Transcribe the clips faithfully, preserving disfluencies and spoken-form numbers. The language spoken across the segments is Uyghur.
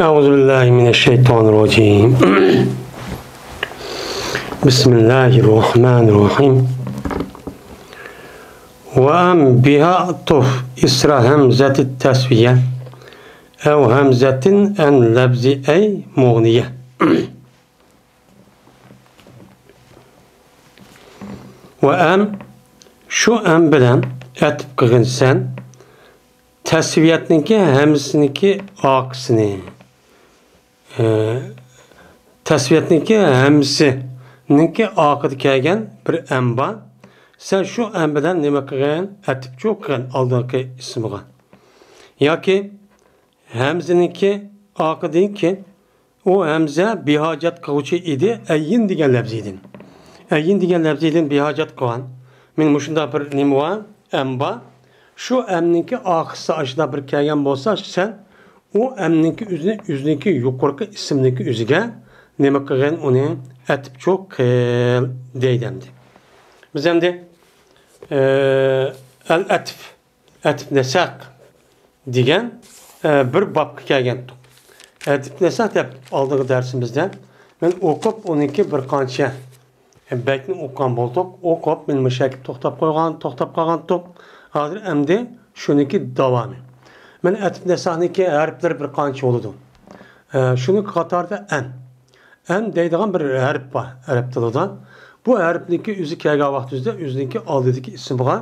أعوذ بالله من الشيطان الرجيم. بسم الله الرحمن الرحيم. وأم بها طف إثر همزة التسوية أو همزة أن لفظ أي مغنية. ۋە ئەم، شۇ ئەم بىلەن ئەتىپ قىلغىن سەن تەسۋىيەتنىڭكى ھەمزىسىنىڭكى ئاقىسىنى. ئە، تەسۋىيەتنىڭكى ھەمزىسىنىڭكى ئاقىدا كەلگەن بىر ئەم بار. سەن شۇ ئەم بىلەن نېمە قىلغىن؟ ئەتىپچۇ قىلغىن ئالدىنقى ئىسمىغا. ياكى ھەمزىنىڭكى ئاقىدىن كېيىن ئۇ ھەمزە بىھاجەت قىلغۇچى ئىدى، ئەييىن دېگەن لەپزىدىن. ئەييىن دېگەن لەپزىدىن بىھاجەت قىلغان. مېنىڭ مۇشۇنداق بىر نېمە بار؟ ئەم بار. شۇ ئەمنىڭكى ئاخىرسى ئاشۇنداق بىر كەلگەن بولسا، سەن ئۇ ئەمنىڭكى ئۆزىنى، ئۆزىنىڭكى يۇقىرىقى ئىسىمنىڭكى ئۆزىگە نېمە قىلغىن؟ ئۇنى ئەتىپچۇ قىل دەيدۇ ئەمدى. بىز ئەمدى، ئە، ئەل ئەتىپ، ئەتىپ نەسەق دېگەن، ئە، بىر بابقا كەلگەنتۇق. ئەتىپ نەسەق دەپ ئالدىنقى دەرسىمىزدە مەن ئوقۇپ، ئۇنىڭكى بىر قانچە بەيتنى ئوقۇغان بولدۇق. ئوقۇپ، مەن مۇشۇ يەرگە توختاپ قويغان، توختاپ قالغانتۇق. ھازىر ئەمدى شۇنىڭكى داۋامى. مەن ئەتىپ نەسەقنىڭكى ھەرپلىرى بىر قانچە بولىدۇ. ئە، شۇنىڭ قاتارىدا ئەن. ئەن دەيدىغان بىر ھەرپ بار ئەرەب تىلىدا. بۇ ھەرپنىڭكى ئۆزى كەلگەن ۋاقتىمىزدا ئۆزىنىڭكى ئالدىدىكى ئىسمىغا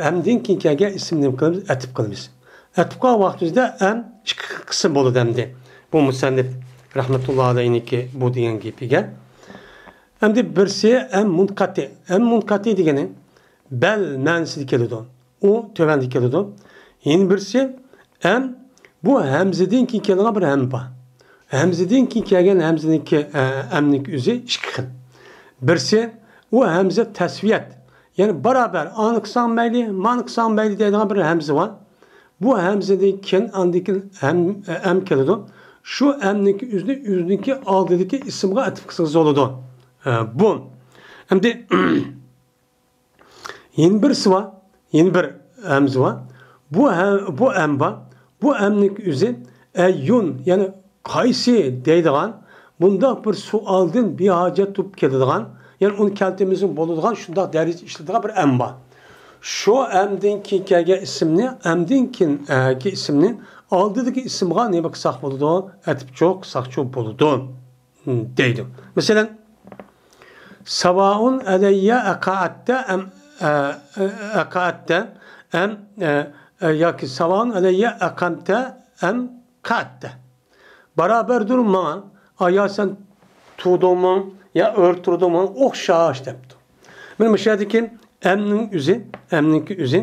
ئەمدىن كېيىن كەلگەن ئىسىمنى نېمە قىلىمىز؟ ئەتىپ قىلىمىز. ئەتىپ قىلغان ۋاقتىمىزدا ئەم ئىككى قىسىم بولىدۇ ئەمدى. بۇ مۇسەننىپ رەھمەتۇللا ئەلەيھنىڭكى بۇ دېگەن گېپىگە. ئەمدى بىرسى ئەم مۇنقەتى. ئەم مۇنقەتى دېگىنى بەل مەنىسىدە كېلىدۇ. ئۇ تۆۋەندە كېلىدۇ. يەنە بىرسى ئەم، بۇ ھەمزىدىن كېيىن كېلىدىغان بىر ھەم بار. ھەمزىدىن كېيىن كەلگەن ھەمزىنىڭكى، ئە، ئەمنىڭكى ئۆزى ئىككى خىل. بىرسى ئۇ ھەمزە تەسۋىيەت، يەنى بارابەر، ئانى قىلساڭ مەيلى، مانى قىلساڭ مەيلى دەيدىغان بىر ھەمزە بار. بۇ ھەمزىدىن كېيىن ئاندىن كېيىن ھەم، ئەم كېلىدۇ. شۇ ئەمنىڭكى ئۆزىنى ئۆزىنىڭكى ئالدىدىكى ئىسىمغا ئەتىپ قىلسىڭىز بولىدۇ. ئە، بۇ. ئەمدى يەنە بىرسى بار، يەنە بىر ھەمزە بار. بۇ ھە-، بۇ ئەم بار. بۇ ئەمنىڭ ئۆزى ئەييۇن، يەنى قايسى دەيدىغان، بۇنداق بىر سوئالدىن بىھاجەت تۇرۇپ كېلىدىغان، يەنى ئۇنى كەلتۈرمىسىمۇ بولىدىغان شۇنداق دەرىجىدە ئىشلىتىدىغان بىر ئەم بار. شۇ ئەمدىن كېيىن كەلگەن ئىسىمنى، ئەمدىن كېيىن، ئە، كى ئىسىمنى ئالدىدىكى ئىسىمغا نېمە قىلساق بولىدۇ؟ ئەتىپچۇ قىلساقچۇ بولىدۇ. دەيدۇ. مەسىلەن، ساۋائۇن ئەلەييە ئەقائەتتە ئەم، ئە، ئە، ئەقائەتتە ئەم، ئە، ئە، ياكى ساۋائۇن ئەلەييە ئەقەمتە ئەم قەئەتتە. بارابەردۇر ماڭا، ئايا سەن تۇردۇڭمۇ يا ئۆرە تۇردۇڭمۇ، ئوخشاش دەپتۇ. مانا مۇشۇ يەردىكى ئەمنىڭ ئۆزى، ئەمنىڭكى ئۆزى.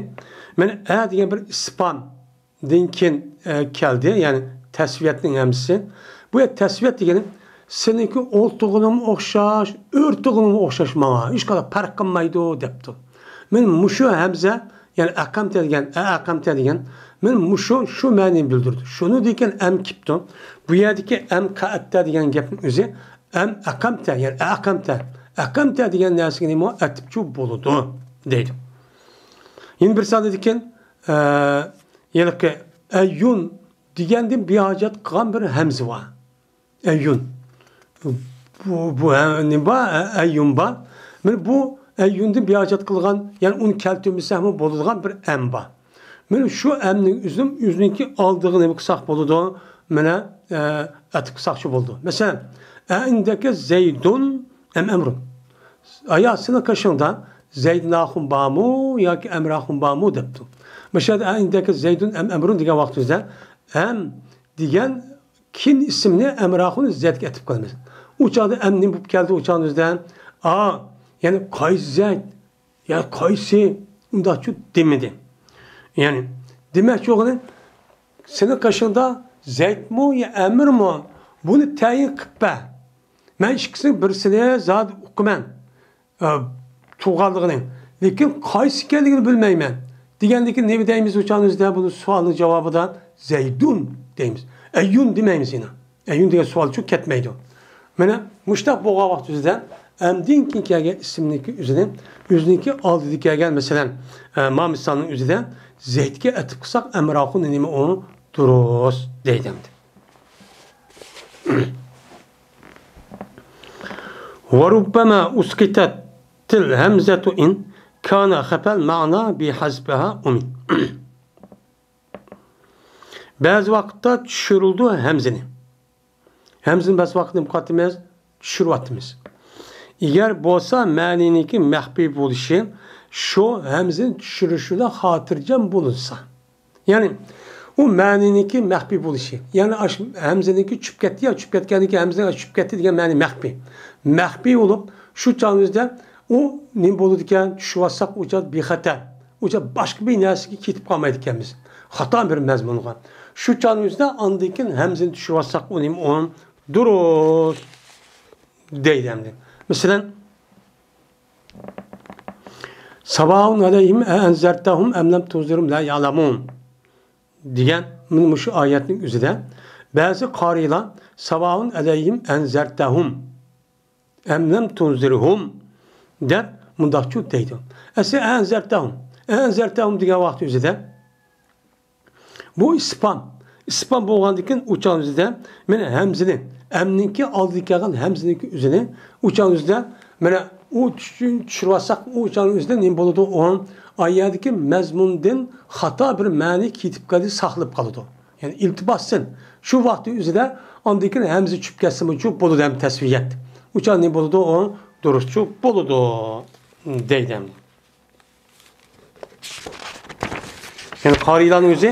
مانا ئە دېگەن بىر ئىسپان دىن كېيىن، ئە، كەلدى، يەنى تەسۋىيەتنىڭ ھەمزىسى. بۇ يەردە تەسۋىيەت دېگىنى سېنىڭكى ئولتۇرغىنىڭمۇ ئوخشاش، ئۆرتىغىنىڭمۇ ئوخشاش ماڭا، ھېچقانداق پەرق قىلمايدۇ دەپتۇ. مانا مۇشۇ ھەمزە، يەنى ئەقەمتە دېگەن، ئە، ئەقەمتە دېگەن، مانا مۇشۇ، شۇ مەنىنى بىلدۈرىدۇ. شۇنىڭدىن كېيىن ئەم كېپتۇ. بۇ يەردىكى ئەم قەئەتتە دېگەن گەپنىڭ ئۆزى ئەم ئەقەمتە، يەنى ئەقەمتە. ئەقەمتە دېگەن نەرسىگە نېمە ئەتىپچۇ بولىدۇ دەيدۇ. يەنە بىر ساندىكىن، ئە، ھېلىقى ئەييۇن دېگەندىن بىھاجەت قىلغان بىر ھەمزە بار. ئەييۇن. بۇ، بۇ ھە-، نېمە بار؟ ئە-، ئەييۇن بار. مانا بۇ ئەييۇندىن بىھاجەت قىلغان، يەنى ئۇنى كەلتۈرمىسەكمۇ بولىدىغان بىر ئەم بار. مانا شۇ ئەمنىڭ ئۆزىنىڭ، ئۆزىنىڭكى ئالدىغا نېمە قىلساق بولىدۇ؟ مانا، ئە، ئەتىپ قىلساقچۇ بولىدۇ. مەسىلەن، ئەئىندەكە زەيدۇن ئەم ئەمرۇن. ئايا، سېنىڭ قېشىڭدا زەيدۇن ئاخۇن بارمۇ ياكى ئەمىر ئاخۇن بارمۇ دەپتۇ. مۇشۇ يەردە ئەئىندەكە زەيدۇن ئەم ئەمرۇن دېگەن ۋاقتىمىزدا ئەم دېگەن كېيىن ئىسىمنى ئەمىر ئاخۇن زەيدكە ئەتىپ قىلىمىز. ئۇ چاغدا ئەم نېمە بولۇپ كەلدى؟ ئۇ چاغدا بىزدە ئا، يەنى قايسى زەيد؟ يا قايسى؟ ئۇنداقچۇ دېمىدى. يەنى دېمەكچى بولغىنى، سېنىڭ قېشىڭدا زەيدمۇ يا ئەمىرمۇ؟ بۇنى تەيىن قىلىپ بەر. مەن ئىككىسىنىڭ بىرسىنى زادى ئۇقىمەن، ئە، تۇغانلىقىنى. لېكىن قايسى ئىكەنلىكىنى بىلمەيمەن. دېگەندىكىن نېمە دەيمىز ئۇ چاغنىڭ ئۆزىدە؟ بۇنى سوئالنىڭ جاۋابىدا زەيدۇن دەيمىز. ئەييۇن دېمەيمىز يەنە. ئەييۇن دېگەن سوئالچۇ كەتمەيدۇ. مانا مۇشۇنداق بولغان ۋاقتىمىزدا ئەمدىن كېيىن كەلگەن ئىسىمنىڭكى ئۆزىنى، ئۆزىنىڭكى ئالدىدا كەلگەن، مەسىلەن، ئە، ما مىسالنىڭ ئۆزىدە زەيدكە ئەتىپ قىلساق، ئەمىر ئاخۇن نېمە ئۇ دۇرۇس دەيدۇ ئەمدى. وربما أسقطت الهمزة إن كان خفى المعنى بحذفها أمن. بەزى ۋاقىتتا چۈشۈرۈلىدۇ ھەمزىنى. ھەمزىنى بەزى ۋاقىتتا نېمە قىلىۋاتىمىز؟ چۈشۈرۈۋاتىمىز. ئەگەر بولسا مەنىنىڭكى مەخپىي بولۇشى شۇ ھەمزىنى چۈشۈرۈش بىلەن خاتىرجەم بولۇنسا. يەنى ئۇ مەنىنىڭكى مەخپىي بولۇشى. يەنى ئاش-، ھەمزىنىڭكى چۈشۈپ كەتتى يا، چۈشۈپ كەتكەندىن كېيىن ھەمزىنىڭ چۈشۈپ كەتتى دېگەن مەنە مەخپىي. مەخپىي بولۇپ، شۇ چاغنىڭ ئۆزىدە ئۇ نېمە بولىدىكەن؟ چۈشۈرۈۋاتساق ئۇ چاغ بىخەتەر. ئۇ چاغ باشقا بىر نەرسىگە كېتىپ قالمايدىكەنمىز. خاتا بىر مەزمۇنغا. شۇ چاغنىڭ ئۆزىدە ئاندىن كېيىن ھەمزىنى چۈشۈرۈۋاتساق ئۇ نېمە ئۇ دۇرۇس دەيدۇ ئەمدى. مەسىلەن، ساۋائۇن ئەلەيھىم ئەئەنزەرتەھۇم ئەم لەم تۇنزىرھۇم لا يەئلەمۇن دېگەن مۇشۇ ئايەتنىڭ ئۆزىدە بەزى قارىيلار ساۋائۇن ئەلەيھىم ئەنزەرتەھۇم ئەم لەم تۇنزىرھۇم دەپ مۇنداقچۇ دەيدۇ. ئەسلى ئەنزەرتەھۇم. ئەنزەرتەھۇم دېگەن ۋاقىت ئۆزىدە بۇ ئىسپام. ئىسپام بولغاندىن كېيىن ئۇ چاغنىڭ ئۆزىدە مانا ھەمزىنى، ئەمنىڭكى ئالدىدا كەلگەن ھەمزىنىڭكى ئۆزىنى ئۇ چاغنىڭ ئۆزىدە مانا ئۇ چۈشۈن-، چۈشۈرۈۋالساق ئۇ چاغنىڭ ئۆزىدە نېمە بولىدۇ؟ ئۇ ئايەتتىكى مەزمۇندىن خاتا بىر مەنە كېتىپ قالدى، ساقلىنىپ قالىدۇ. يەنى ئىلتىپاتسىز. شۇ ۋاقىتنىڭ ئۆزىدە ئاندىن كېيىن ھەمزە چۈشۈپ كەتسىمۇ چۈشۈپ بولىدۇ ھەم تەسۋىيەت. ئۇ چاغ نېمە بولىدۇ؟ ئۇ دۇرۇسچۇ بولىدۇ دەيدۇ ئەمدى. يەنى قارىيلارنىڭ ئۆزى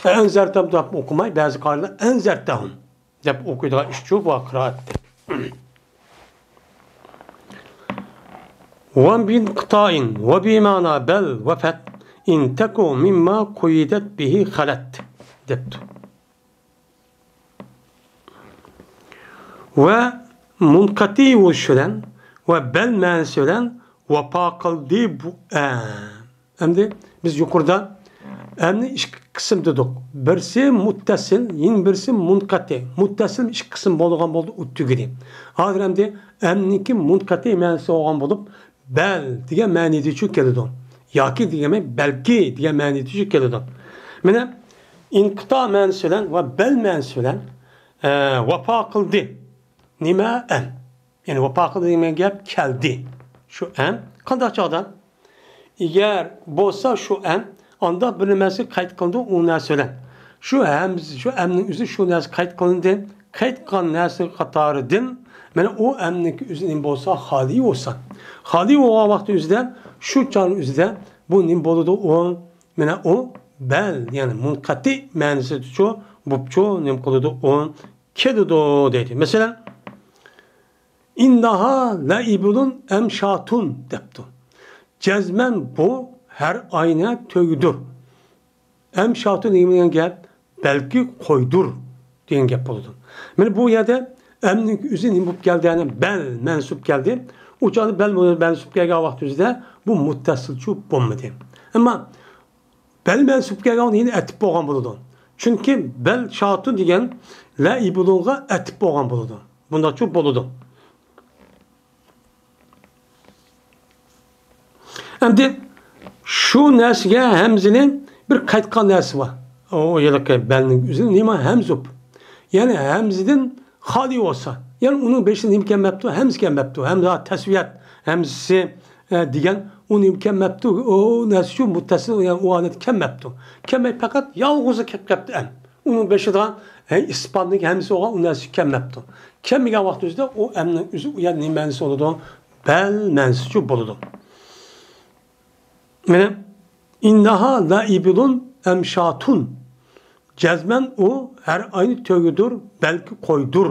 ئەنزەرتەھۇم دەپ ئوقۇماي، بەزى قارىيلار ئەنزەرتەھۇم دەپ ئوقۇيدىغان ئىشچۇ بۇ قىرائەتتە. وبانقطاع وبمعنى بل وفت إن تك مما قيدت به خلت دەپتۇ. ۋە مۇنقەتىئ بولۇشى بىلەن ۋە بەل مەنىسى بىلەن ۋاپا قىلدى بۇ ئەم. ئەمدى بىز يۇقىرىدا ئەمنى ئىككى قىسىم دېدۇق. بىرسى مۇتتەسىل، يەنە بىرسى مۇنقەتىئ. مۇتتەسىل ئىككى قىسىم بولغان بولدى، ئۇ تۈگىدى. ھازىر ئەمدى ئەمنىڭكى مۇنقەتىئ مەنىسى بولغان بولۇپ، بەل دېگەن مەنىدىچۇ كېلىدۇ. ياكى دېگەن، بەلكى دېگەن مەنىدىچۇ كېلىدۇ. مانا، ئىنقىتا مەنىسى بىلەن ۋە بەل مەنىسى بىلەن، ئە، ۋاپا قىلدى. نېمە؟ ئەم. يەنى ۋاپا قىلدى دېگەن گەپ كەلدى. شۇ ئەم. قانداق چاغدا؟ ئەگەر بولسا شۇ ئەم، ئانداق بىر نېمەسى قەيت قىلىندى ئۇ نەرسە بىلەن. شۇ ھەمزە، شۇ ئەمنىڭ ئۆزى شۇ نەرسە قەيت قىلىندى. قەيت قىلغان نەرسە قاتارىدىن، مانا ئۇ ئەمنىڭكى ئۆزى نېمە بولسا، خالىي بولسا. خالىي بولغان ۋاقىتنىڭ ئۆزىدە، شۇ چاغنىڭ ئۆزىدە بۇ نېمە بولىدۇ؟ ئۇ، مانا ئۇ بەل، يەنى مۇنقەتىئ مەنىسىچۇ، بوپچۇ، نېمە قىلىدۇ؟ ئۇ كېلىدۇ دەيدۇ. مەسىلەن، ئىننەھا لەئىبلۇن ئەم شاتۇن دەپتۇ. جەزمەن بۇ ھەر ئاينى تۆگىدۇر. ئەم شاتۇن دېگەن گەپ بەلكى قويدۇر دېگەن گەپ بولىدۇ. مانا بۇ يەردە ئەمنىڭ ئۆزى نېمە بولۇپ كەلدى؟ يەنى بەل مەنسۇپ كەلدى. ئۇ چاغدا بەل مەنسۇپ كەلگەن ۋاقتىمىزدا بۇ مۇتتەسىلچۇ بولمىدى. ئەمما بەل مەنسۇپ كەلگەن يەنە ئەتىپ بولغان بولىدۇ. چۈنكى بەل شاتۇن دېگەن لەئىبلۇنغا ئەتىپ بولغان بولىدۇ. بۇنداقچۇ بولىدۇ. ئەمدى شۇ نەرسىگە ھەمزىنى بىر قايتقان نەرسە بار. ئۇ ھېلىقى بەلنىڭ ئۆزى نېمە؟ ھەمزۇپ. يەنى ھەمزىدىن خالىي بولسا، يەنى ئۇنىڭ بېشىدا نېمە كەلمەپتۇ؟ ھەمزە كەلمەپتۇ. ھەمزە تەسۋىيەت ھەمزىسى، ئە، دېگەن ئۇ نېمە كەلمەپتۇ؟ ئۇ نەرسە شۇ مۇتتەسىل، يەنى ئۇ ھالەتتە كەلمەپتۇ. كەلمەي پەقەت يالغۇزى كەپ كەپتۇ ئەم. ئۇنىڭ بېشىدا، ھە، ئىسپاتنىڭ ھەمزىسى بولغان ئۇ نەرسە كەلمەپتۇ. كەلمىگەن ۋاقتىمىزدا ئۇ ئەمنىڭ ئۆزى ئۇ يەردە نېمە مەنىسى بولىدۇ؟ بەل مەنىسىچۇ بولىدۇ. مانا، ئىننەھا لەئىبلۇن ئەم شاتۇن. جەزمەن ئۇ ھەر ئاينى تۆگىدۇر، بەلكى قويدۇر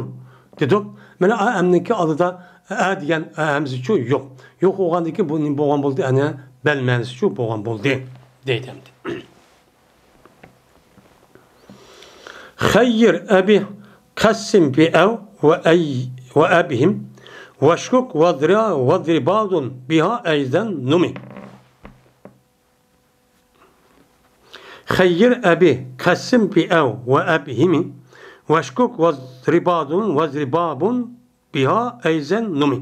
دېدۇق. مانا، ئا ئەمنىڭكى ئالدىدا ئە دېگەن ئە ھەمزىچۇ يوق. يوق بولغاندىن كېيىن بۇ نېمە بولغان بولدى؟ ئەنە بەل مەنىسىچۇ بولغان بولدى دەيدۇ ئەمدى. خەير ئەبى قەسسىم بىئەۋ ۋە ئەي-، ۋە ئەبھىم ۋەشكۇك ۋەزرا-، ۋەزرىبادۇن بىھا ئەيزەن نۇمى. خەير ئەبى قەسسىم بىئەۋ ۋە ئەبھىمى ۋەشكۇك ۋەزرىبادۇن ۋەزرىبابۇن بىھا ئەيزەن نۇمى.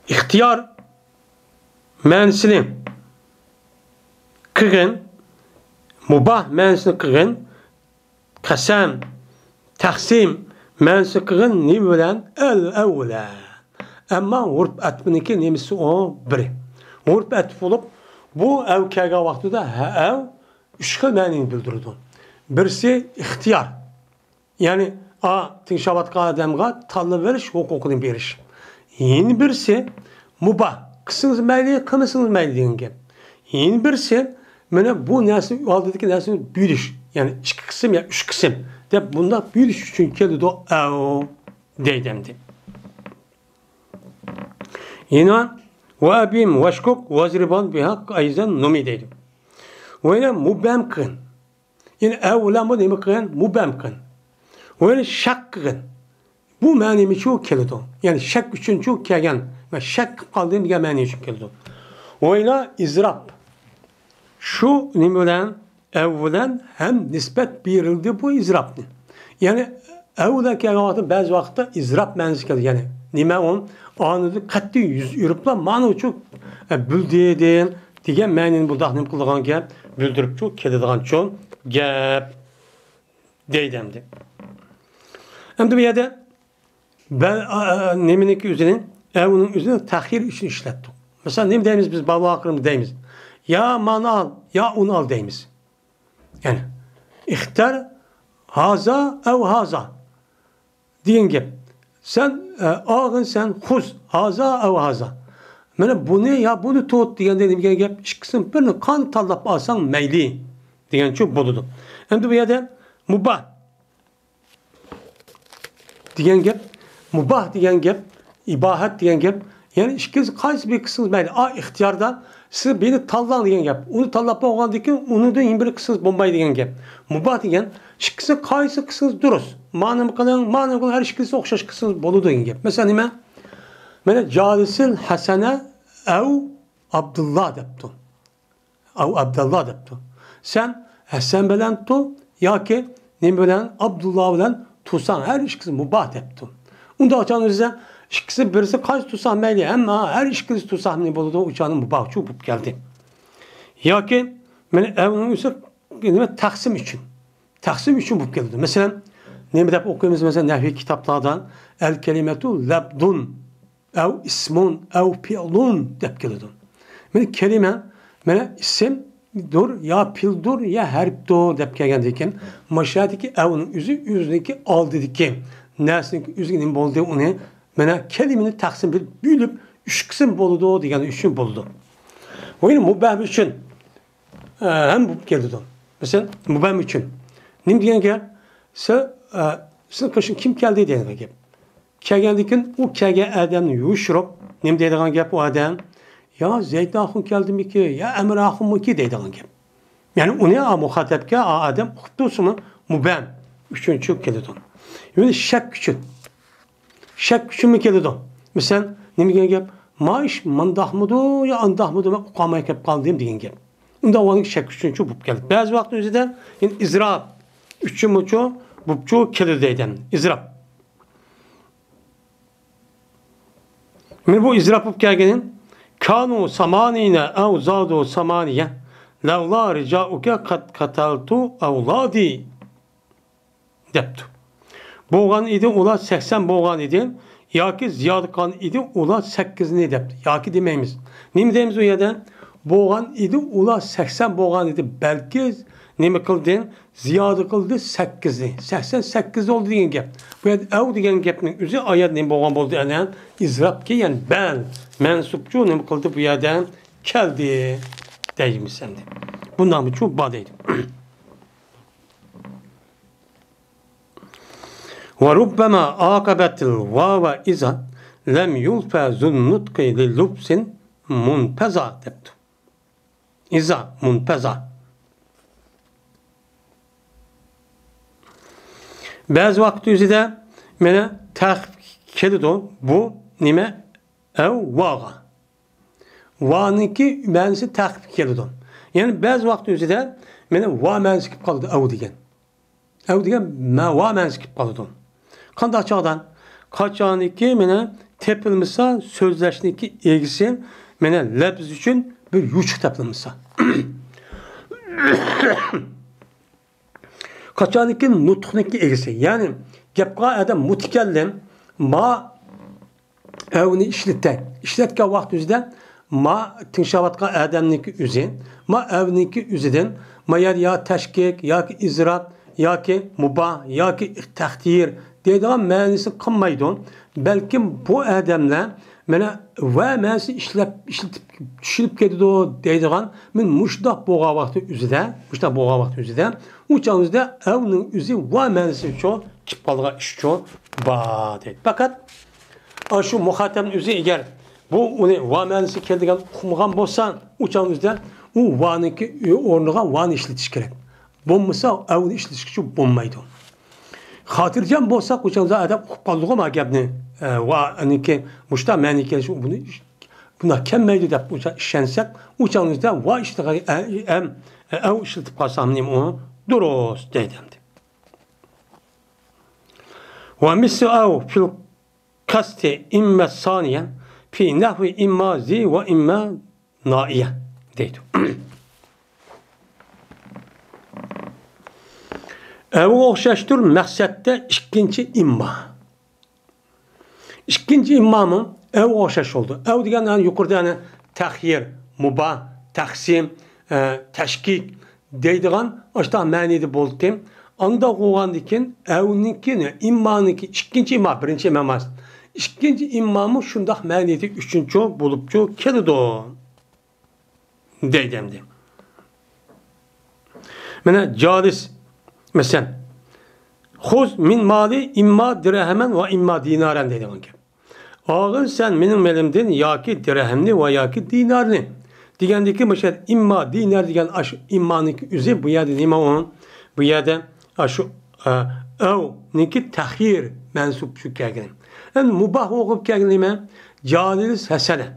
ئىختىيار مەنىسىنى قىلغىن، مۇباھ مەنىسىنى قىلغىن، قەسەم، تەقسىم مەنىسىنى قىلغىن نېمە بىلەن؟ ئەل ئەۋ بىلەن. ئەمما ئۇرپ ئەتپىنىڭكى نېمىسى ئۇ بىرى. ئۇرپ ئەتپ بولۇپ، بۇ ئەۋ كەلگەن ۋاقتىدا ھە، ئەۋ ئۈچ خىل مەنىنى بىلدۈرىدۇ. بىرسى ئىختىيار. يەنى، ئا، تىڭشاۋاتقان ئادەمگە تاللىۋېلىش ھوقۇقىنى بېرىش. يەنە بىرسى، مۇباھ، قىلسىڭىز مەيلى، قىلمىسىڭىز مەيلى دېگەن گەپ. يەنە بىرسى، مانا بۇ نەرسىنى، ئالدىدىكى نەرسىنى بۆلۈش. يەنى ئىككى قىسىم يا ئۈچ قىسىم دەپ بۇنداق بۆلۈش ئۈچۈن كېلىدۇ، ئەۋ دەيدۇ ئەمدى. يەنە، ۋە ئەبىم ۋەشكۇك ۋەزرىبان بىھا ئەيزەن نۇمى دەيدۇ. ۋە يەنە مۇبەم قىلىن. يەنى ئەۋ بىلەن بۇ نېمە قىلغان؟ مۇبەم قىلغان. ۋە يەنە شەك قىلغان. بۇ مەنىمىچۇ كېلىدۇ. يەنى شەك ئۈچۈنچۇ كەلگەن. مەن شەك قىلىپ قالدىم دېگەن مەنى ئۈچۈن كېلىدۇ. ۋە يەنە ئىزراپ. شۇ نېمە بىلەن؟ ئەۋ بىلەن ھەم نىسبەت بېرىلدى بۇ ئىزراپنى. يەنى ئەۋ بىلەن كەلگەن ۋاقىتتا بەزى ۋاقىتتا ئىزراپ مەنىسى كېلىدۇ. يەنى نېمە ئۇ؟ ئانىدىن قەتئىي يۈز ئۆرۈپلا مانا ئۇچۇ، ئە، بىلدى دېگەن، دېگەن مەنىنى بۇنداق نېمە قىلىدىغان گەپ؟ بىلدۈرۈپچۇ كېلىدىغانچۇ گەپ دەيدۇ ئەمدى. ئەمدى بۇ يەردە بەل-، ئا، ئا، نېمىنىڭكى ئۆزىنى، ئەۋنىڭ ئۆزىنى تەخيىر ئۈچۈن ئىشلەتتۇق. مەسىلەن، نېمە دەيمىز بىز؟ بالىلار ئاخىرىدا دەيمىز. يا مانى ئال، يا ئۇنى ئال دەيمىز. يەنى، ئىختەر ھازا ئەۋ ھازا دېگەن گەپ. سەن، ئە، ئالغىن سەن، خۇز ھازا ئەۋ ھازا. مانا بۇنى يا بۇنى تۇت دېگەندە نېمە دېگەن گەپ؟ ئىككىسىنىڭ بىرىنى قانداق تاللاپ ئالساڭ مەيلى دېگەنچۇ بولىدۇ. ئەمدى بۇ يەردە مۇباھ دېگەن گەپ، مۇباھ دېگەن گەپ، ئىباھەت دېگەن گەپ. يەنى ئىككىسى قايسى بىر قىلسىڭىز مەيلى. ئا، ئىختىياردا سىز بىرنى تاللاڭ دېگەن گەپ. ئۇنى تاللاپ بولغاندىن كېيىن ئۇنىڭدىن يەنە بىر قىلسىڭىز بولمايدۇ دېگەن گەپ. مۇباھ دېگەن ئىككىسى قايسى قىلسىڭىز دۇرۇس. مانىمۇ قىلىڭ، مانىمۇ قىلىڭ، ھەر ئىككىلىسى ئوخشاش قىلسىڭىز بولىدۇ دېگەن گەپ. مەسىلەن نېمە؟ مانا جالىسىل ھەسەنە ئەۋ ئابدۇللا دەپتۇ. ئەۋ ئابداللا دەپتۇ. سەن ھەسەن بىلەن تۇر ياكى نېمە بىلەن، ئابدۇللا بىلەن تۇرساڭ، ھەر ئىككىسى مۇباھ دەپتۇ. ئۇنداق چاغدا دېسە، ئىككىسى بىرسى قايسى تۇرسا مەيلى، ئەمما ھەر ئىككىسى تۇرسا نېمە بولىدۇ؟ ئۇ چاغدا مۇباھچۇ بولۇپ كەلدى. ياكى مانا ئەۋنىڭ ئۆزى نېمە؟ تەقسىم ئۈچۈن. تەقسىم ئۈچۈن بولۇپ كەلدى. مەسىلەن، نېمە دەپ ئوقۇيمىز؟ مەسىلەن، نەھۋىي كىتابلاردا ئەل كەلىمەتۇ لەبدۇن. ئەۋ ئىسمۇن، ئەۋ پېئلۇن دەپ كېلىدۇ. مانا كەلىمە، مانا ئىسىمدۇر، يا پېئىلدۇر، يا ھەرپتۇر دەپ كەلگەندىن كېيىن، ماشۇ يەردىكى ئەۋنىڭ ئۆزى، ئۆزىنىڭكى ئالدىدىكى نەرسىنىڭكى ئۆزىگە نېمە بولدى؟ ئۇنى، مانا كەلىمىنى تەقسىم بۆلۈپ، ئۈچ قىسىم بولىدۇ دېگەن ئۈچۈن بولىدۇ. ۋە يەنە مۇبەھ ئۈچۈن، ئە، ھەم بولۇپ كېلىدۇ. مەسىلەن، مۇبەھ ئۈچۈن. نېمە دېگەن گەپ؟ سە-، ئە، سىزنىڭ قېشىڭغا كىم كەلدى دەيدىغان گەپ. كەلگەندىن كېيىن ئۇ كەلگەن ئادەمنى يوشۇرۇپ، نېمە دەيدىغان گەپ ئۇ ئادەم؟ يا زەيدى ئاخۇن كەلدىمىكى، يا ئەمىر ئاخۇنمىكى دەيدىغان گەپ. يەنى ئۇنى ئا مۇخاتەپكە ئا ئادەم ئۇقۇپ تۇرسىمۇ مۇبەم ئۈچۈنچى كېلىدۇ. يەنى شەك ئۈچۈن. شەك ئۈچۈنمۇ كېلىدۇ. مىسال، نېمە دېگەن گەپ؟ ما ئىش مانداقمىدۇ يا ئانداقمىدۇ، مەن ئۇقالماي كېلىپ قالدىم دېگەن گەپ. ئۇنداق ۋاقىتتا شەك ئۈچۈنچى بولۇپ كەلدى. بەزى ۋاقىتتا ئۆزىدە يەنى ئىزراپ ئۈچۈنمۇچۇ بوپچۇ كېلىدۇ دەيدۇ. ئىزراپ. مانا بۇ ئىزراپ بولۇپ كەلگىنى، كانۇ سامانىنە ئەۋ زادۇ سامانىيە لەۋلا رىجائۇكە قەد قەتەلتۇ ئەۋلادى دەپتۇ. بولغان ئىدى ئۇلار سەكسەن بولغان ئىدى ياكى زىيادە قىلغان ئىدى ئۇلار سەككىزنى دەپتۇ. ياكى دېمەيمىز. نېمە دەيمىز ئۇ يەردە؟ بولغان ئىدى ئۇلار سەكسەن بولغان ئىدى، بەلكى نېمە قىلدى؟ زىيادە قىلدى سەككىزنى. سەكسەن سەككىز بولدى دېگەن گەپ. بۇ يەردە ئەۋ دېگەن گەپنىڭ ئۆزى ئايەت نېمە بولغان بولدى ئەنە؟ ئىزراپكە، يەنى بەل مەنسۇپچۇ نېمە قىلدى بۇ يەردە؟ كەلدى دەيمىز ئەمدى. بۇنداقمۇچۇ بار دەيدۇ. وربما عاقبت الواو إذا لم يلف ذو النطق للبس منفذا دەپتۇ. ئىزا، مۇنپەزا. بەزى ۋاقىت ئۆزىدە مانا تەخىپ كېلىدۇ. بۇ نېمە؟ ئەۋ ۋاغا. ۋانىڭكى مەنىسى تەخىپ كېلىدۇ. يەنى بەزى ۋاقىت ئۆزىدە مانا ۋا مەنىسى كېلىپ قالىدۇ، ئەۋ دېگەن. ئەۋ دېگەن مە-، ۋا مەنىسى كېلىپ قالىدۇ. قانداق چاغدا؟ قاچانكى مانا تېپىلمىسا سۆزلەشنىڭكى ئىگىسى، مانا لەپز ئۈچۈن بىر يوچۇق تېپىلمىسا. قاچانكى نۇتۇقنىڭكى ئىگىسى، يەنى گەپ قىلغان ئادەم مۇتەكەللىم، ما ئەۋنى ئىشلىتەي. ئىشلەتكەن ۋاقتى ئۆزىدە ما تىڭشاۋاتقان ئادەمنىڭكى ئۆزى، ما ئەۋنىڭكى ئۆزىدىن، ما يەر يا تەشكىك، ياكى ئىزراب، ياكى مۇباھ، ياكى تەخيىر دەيدىغان مەنىسى قالمايدۇ. بەلكىم بۇ ئادەملەر مانا ۋا مەنىسى ئىشلەپ، ئىشلىتىپ، چۈشىنىپ كېتىدۇ دەيدىغان، مەن مۇشۇنداق بولغان ۋاقتى ئۆزىدە، مۇشۇنداق بولغان ۋاقتى ئۆزىدە، ئۇ چاغ ئۆزىدە ئەۋنىڭ ئۆزى ۋا مەنىسى ئۈچۈن كېلىپ قالغان ئىش ئۈچۈن بار دەيدۇ. پەقەت ئاشۇ مۇخاتەبنىڭ ئۆزى ئەگەر بۇ ئۇنى ۋا مەنىسى كېلىدىغان ئۇقمىغان بولسا، ئۇ چاغ ئۆزىدە ئۇ ۋانىڭكى ئورنىغا ۋانى ئىشلىتىش كېرەك. بولمىسا ئەۋنى ئىشلىتىشكە بولمايدۇ. خاتىرجەم بولساق، ئۇ چاغدا ئادەم ئۇقۇپ قالىدىغۇ ما گەپنى، ئە، ۋا ئەنىكى مۇشتا مەنى كېلىش، بۇنى بۇنداق كەلمەيدۇ دەپ ئۇ چاغ ئىشەنسەك، ئۇ چاغدا ۋا ئىشلىتىدىغان ئە-، ئەم، ئە، ئەۋ ئىشلىتىپ قالسام نېمە ئۇ دۇرۇس دەيدۇ ئەمدى. ومثل أو في القصد إما ثانيا في نحو إما ذي وإما نائيا دەيدۇ. ئەۋگە ئوخشاشتۇر مەقسەتتە ئىككىنچى ئىمما. ئىككىنچى ئىممامۇ ئەۋگە ئوخشاش بولىدۇ. ئەۋ دېگەن يەنە يۇقىرىدا يەنە تەخيىر، مۇباھ، تەقسىم، ئە، تەشكىك دەيدىغان ئاشۇنداق مەنىدە بولدى. ئانداق بولغاندىن كېيىن ئەۋنىڭكى، ئىممانىڭكى، ئىككىنچى ئىمما، بىرىنچى ئىمما ئەمەس. ئىككىنچى ئىممامۇ شۇنداق مەنىدە ئۈچىنچى بولۇپچۇ كېلىدۇ دەيدۇ ئەمدى. مانا جالىس، مەسىلەن، خۇز مىن مالى ئىمما دىرھەمەن ۋە ئىمما دىنارەن دەيدىغان گەپ. ئالغىن سەن مېنىڭ مېلىمدىن ياكى دىرھەمنى ۋە ياكى دىنارنى دېگەندىكى مۇشۇ يەردە ئىمما دىنار دېگەن ئاشۇ ئىممانىڭكى ئۆزى بۇ يەردە نېمە ئۇ؟ بۇ يەردە ئاشۇ، ئە، ئەۋنىڭكى تەخيىر مەنسۇب شۇ كەلگىنى. ئەمدى مۇباھ ئوقۇپ كەلگىنى نېمە؟ جالىس ھەسەنە.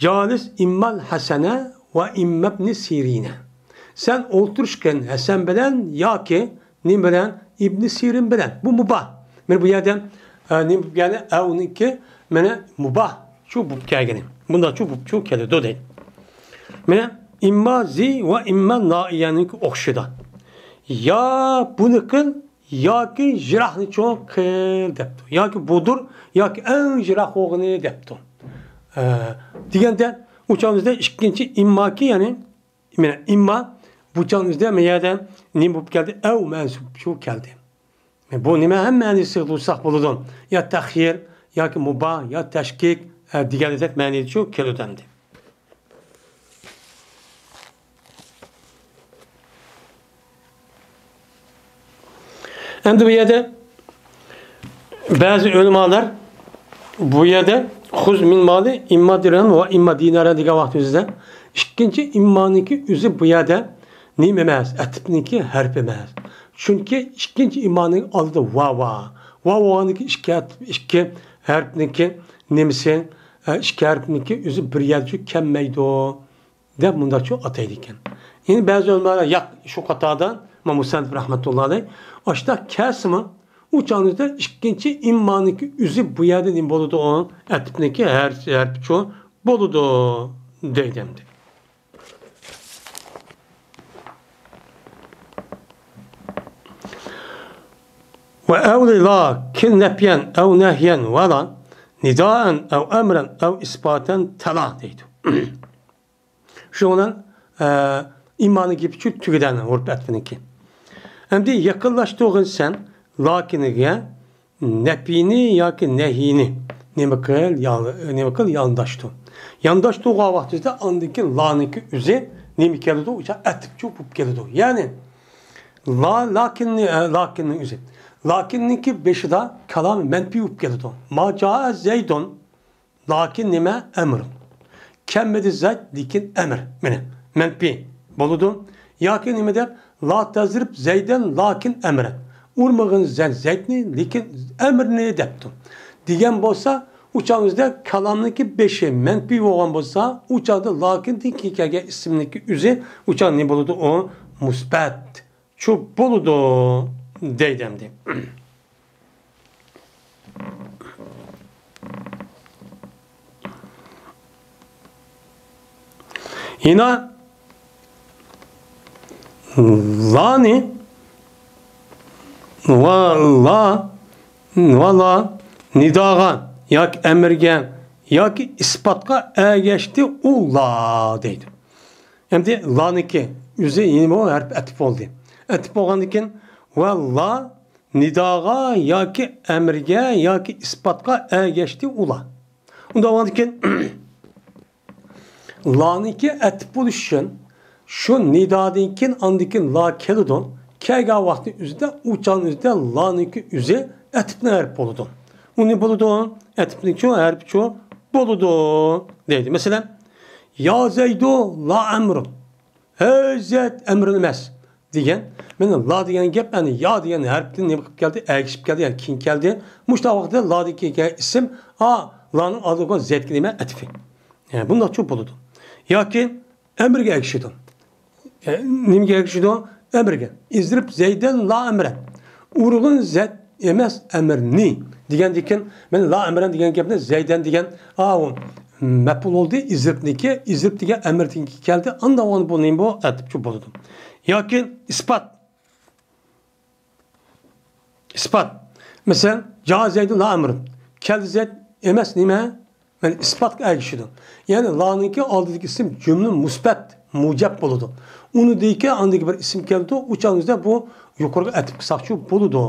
جالىس ئىممال ھەسەنە ۋە ئىممەبنى سىرىنە. سەن ئولتۇرۇشقىن ھەسەن بىلەن ياكى نېمە بىلەن؟ ئىبنى سىرىن بىلەن. بۇ مۇباھ. مانا بۇ يەردە، ئە، نېمە، يەنى ئەۋنىڭكى مانا مۇباھ شۇ بوپ كەلگىنى. بۇنداقچۇ بوپچۇ كېلىدۇ دەيدۇ. مانا ئىمما زى ۋە ئىمما نائىيەنىڭكى ئوخشىدى. يا بۇنى قىل، ياكى يىراقنى چوڭ قىل دەپتۇ. ياكى بۇدۇر، ياكى ئەڭ يىراق بولغىنى دەپتۇ. ئە، دېگەندە، ئۇ چاغدا ئىككىنچى ئىمماكى، يەنى، مانا، ئىمما، بۇ چاغدا ما يەردە نېمە بولۇپ كەلدى؟ ئەۋ مەنسۇب شۇ كەلدى. بۇ نېمە؟ ھەممە مەنىسىگە تۇتساق بولىدۇ. يا تەخيىر، ياكى مۇباھ، يا تەشكىك، ئە، دېگەندەك مەنىدە شۇ كېلىدۇ ئەمدى. ئەمدى بۇ يەردە بەزى ئۆلىمالار بۇ يەردە خۇز مىن مالى ئىمما دىرھەم ۋە ئىمما دىنارەن دېگەن ۋاقتىمىزدا ئىككىنچى ئىممانىڭكى ئۆزى بۇ يەردە نېمە ئەمەس، ئەتىپنىڭكى ھەرپ ئەمەس. چۈنكى ئىككىنچى ئىممانىڭ ئالدىدا ۋاۋ بار. ۋاۋ بولغاندىكى ئىككى ئەتىپ، ئىككى ھەرپنىڭكى نېمىسى، ئە، ئىككى ھەرپنىڭكى ئۆزى بىر يەردە كەلمەيدۇ. دەپ مۇنداقچۇ ئاتايدىكەن. يەنە بەزى ئۆلىمالار ياق، شۇ قاتاردا، مۇسەننىپ رەھمەتۇللا ئەلەيھ، ئاشۇنداق كەلسىمۇ، ئۇ چاغدا ئىككىنچى ئىممانىڭكى ئۆزى بۇ يەردە نېمە بولىدۇ؟ ئۇ ئەتىپنىڭكى ھەر-، ھەرپىچۇ بولىدۇ، دەيدۇ ئەمدى. ۋە ئەۋلى لا كىن نەپيەن ئەۋ نەھيەن ۋە لا نىدائەن ئەۋ ئەمرەن ئەۋ ئىسباتەن تەلا دەيدۇ. شۇنىڭ بىلەن، ئە، ئىممانىڭ گېپى چۈ تۈگىدى ئەنە ھۇرۇپ ئەتفىنىڭكى. ئەمدى يېقىنلاشتۇرغىن سەن لاكىنىگە نەپىنى ياكى نەھىنى نېمە قىل، يا-، نېمە قىل، يانداشتۇر. يانداشتۇرغان ۋاقتىدا ئاندىن كېيىن لانىڭكى ئۆزى نېمە كېلىدۇ؟ ئۇچا ئەتىپچۇ بولۇپ كېلىدۇ. يەنى لا، لاكىننى، ئە، لاكىننىڭ ئۆزى. لاكىننىڭكى بېشىدا كالام مەنپىي بولۇپ كېلىدۇ. ما جائە زەيدۇن. لاكىن نېمە؟ ئەمر. كەلمىدى زەيد، لېكىن ئەمر. مانا، مەنپىي بولىدۇ. ياكى نېمە دەپ؟ لا تەزرىب زەيدەن، لەكىن ئەمرەن. ئۇرمىغىن زەن زەيدنى، لېكىن ئەمرنى دەپتۇ. دېگەن بولسا، ئۇ چاغدا كالامنىڭكى بېشى مەنپىي بولغان بولسا، ئۇ چاغدا لاكىندىن كېيىن كەلگەن ئىسىمنىڭكى ئۆزى، ئۇ چاغدا نېمە بولىدۇ؟ ئۇ مۇسبەت. چۇ بولىدۇ دەيدۇ ئەمدى. يەنە لانى ۋە لا، ۋە لا نىداغا ياكى ئەمىرگە ياكى ئىسپاتقا ئەگەشتى ئۇلار دەيدۇ. ئەمدى لانىڭكى ئۆزى يەنە بۇ ھەرپ ئەتىپ بولدى. ئەتىپ بولغاندىن كېيىن ۋە لا نىداغا ياكى ئەمىرگە ياكى ئىسپاتقا ئەگەشتى ئۇلار. ئۇنداق بولغاندىن كېيىن لانىڭكى ئەتىپ بولۇش ئۈچۈن شۇ نىدادىن كېيىن ئاندىن كېيىن لا كېلىدۇ. كەلگەن ۋاقتى ئۆزىدە، ئۇ چاغنىڭ ئۆزىدە لانىڭكى ئۆزى ئەتىپنىڭ ھەرپى بولىدۇ. ئۇ نېمە بولىدۇ؟ ئەتىپنىڭچۇ ھەرپىچۇ بولىدۇ دەيدۇ. مەسىلەن، يا زەيدۇ لا ئەمرۇن. ھەي زەيد، ئەمرۇن ئەمەس دېگەن. مانا لا دېگەن گەپ، يەنى يا دېگەن ھەرپتىن نېمە قىلىپ كەلدى؟ ئەگىشىپ كەلدى، يەنى كېيىن كەلدى. مۇشۇنداق ۋاقىتتا لا دېگەن ئىسىم، ئا، لانىڭ ئالدىغا زەيدكە نېمە؟ ئەتىپى. يەنى بۇنداقچۇ بولىدۇ. ياكى ئەمرگە ئەگىشىدۇ. يەنى نېمىگە ئەگىشىدۇ؟ ئەمرگە. ئىزرىب زەيدەن لا ئەمرەن. ئۇرغىن زەيد ئەمەس ئەمرنى دېگەندىن كېيىن، مانا لا ئەمرەن دېگەن گەپنى زەيدەن دېگەن، ئاۋۇ مەپئۇل بولدى، ئىزرىبنىڭكى، ئىزرىب دېگەن ئەمرنىڭكى كەلدى، ئاندىن بۇ نېمە بۇ؟ ئەتىپچۇ بولىدۇ. ياكى ئىسپات. ئىسپات. مەسىلەن، جا زەيدۇن لا ئەمرۇن. كەلدى زەيد ئەمەس نېمە؟ يەنى ئىسپاتقا ئەگىشىدۇ. يەنى لانىڭكى ئالدىدىكى ئىسىم جۈملە مۇسبەت، مۇجەپ بولىدۇ. ئۇنىڭدىن كېيىن ئاندىن بىر ئىسىم كەلدى، ئۇ چاغنىڭدا بۇ يۇقىرىقى ئەتىپ قىلساقچۇ بولىدۇ.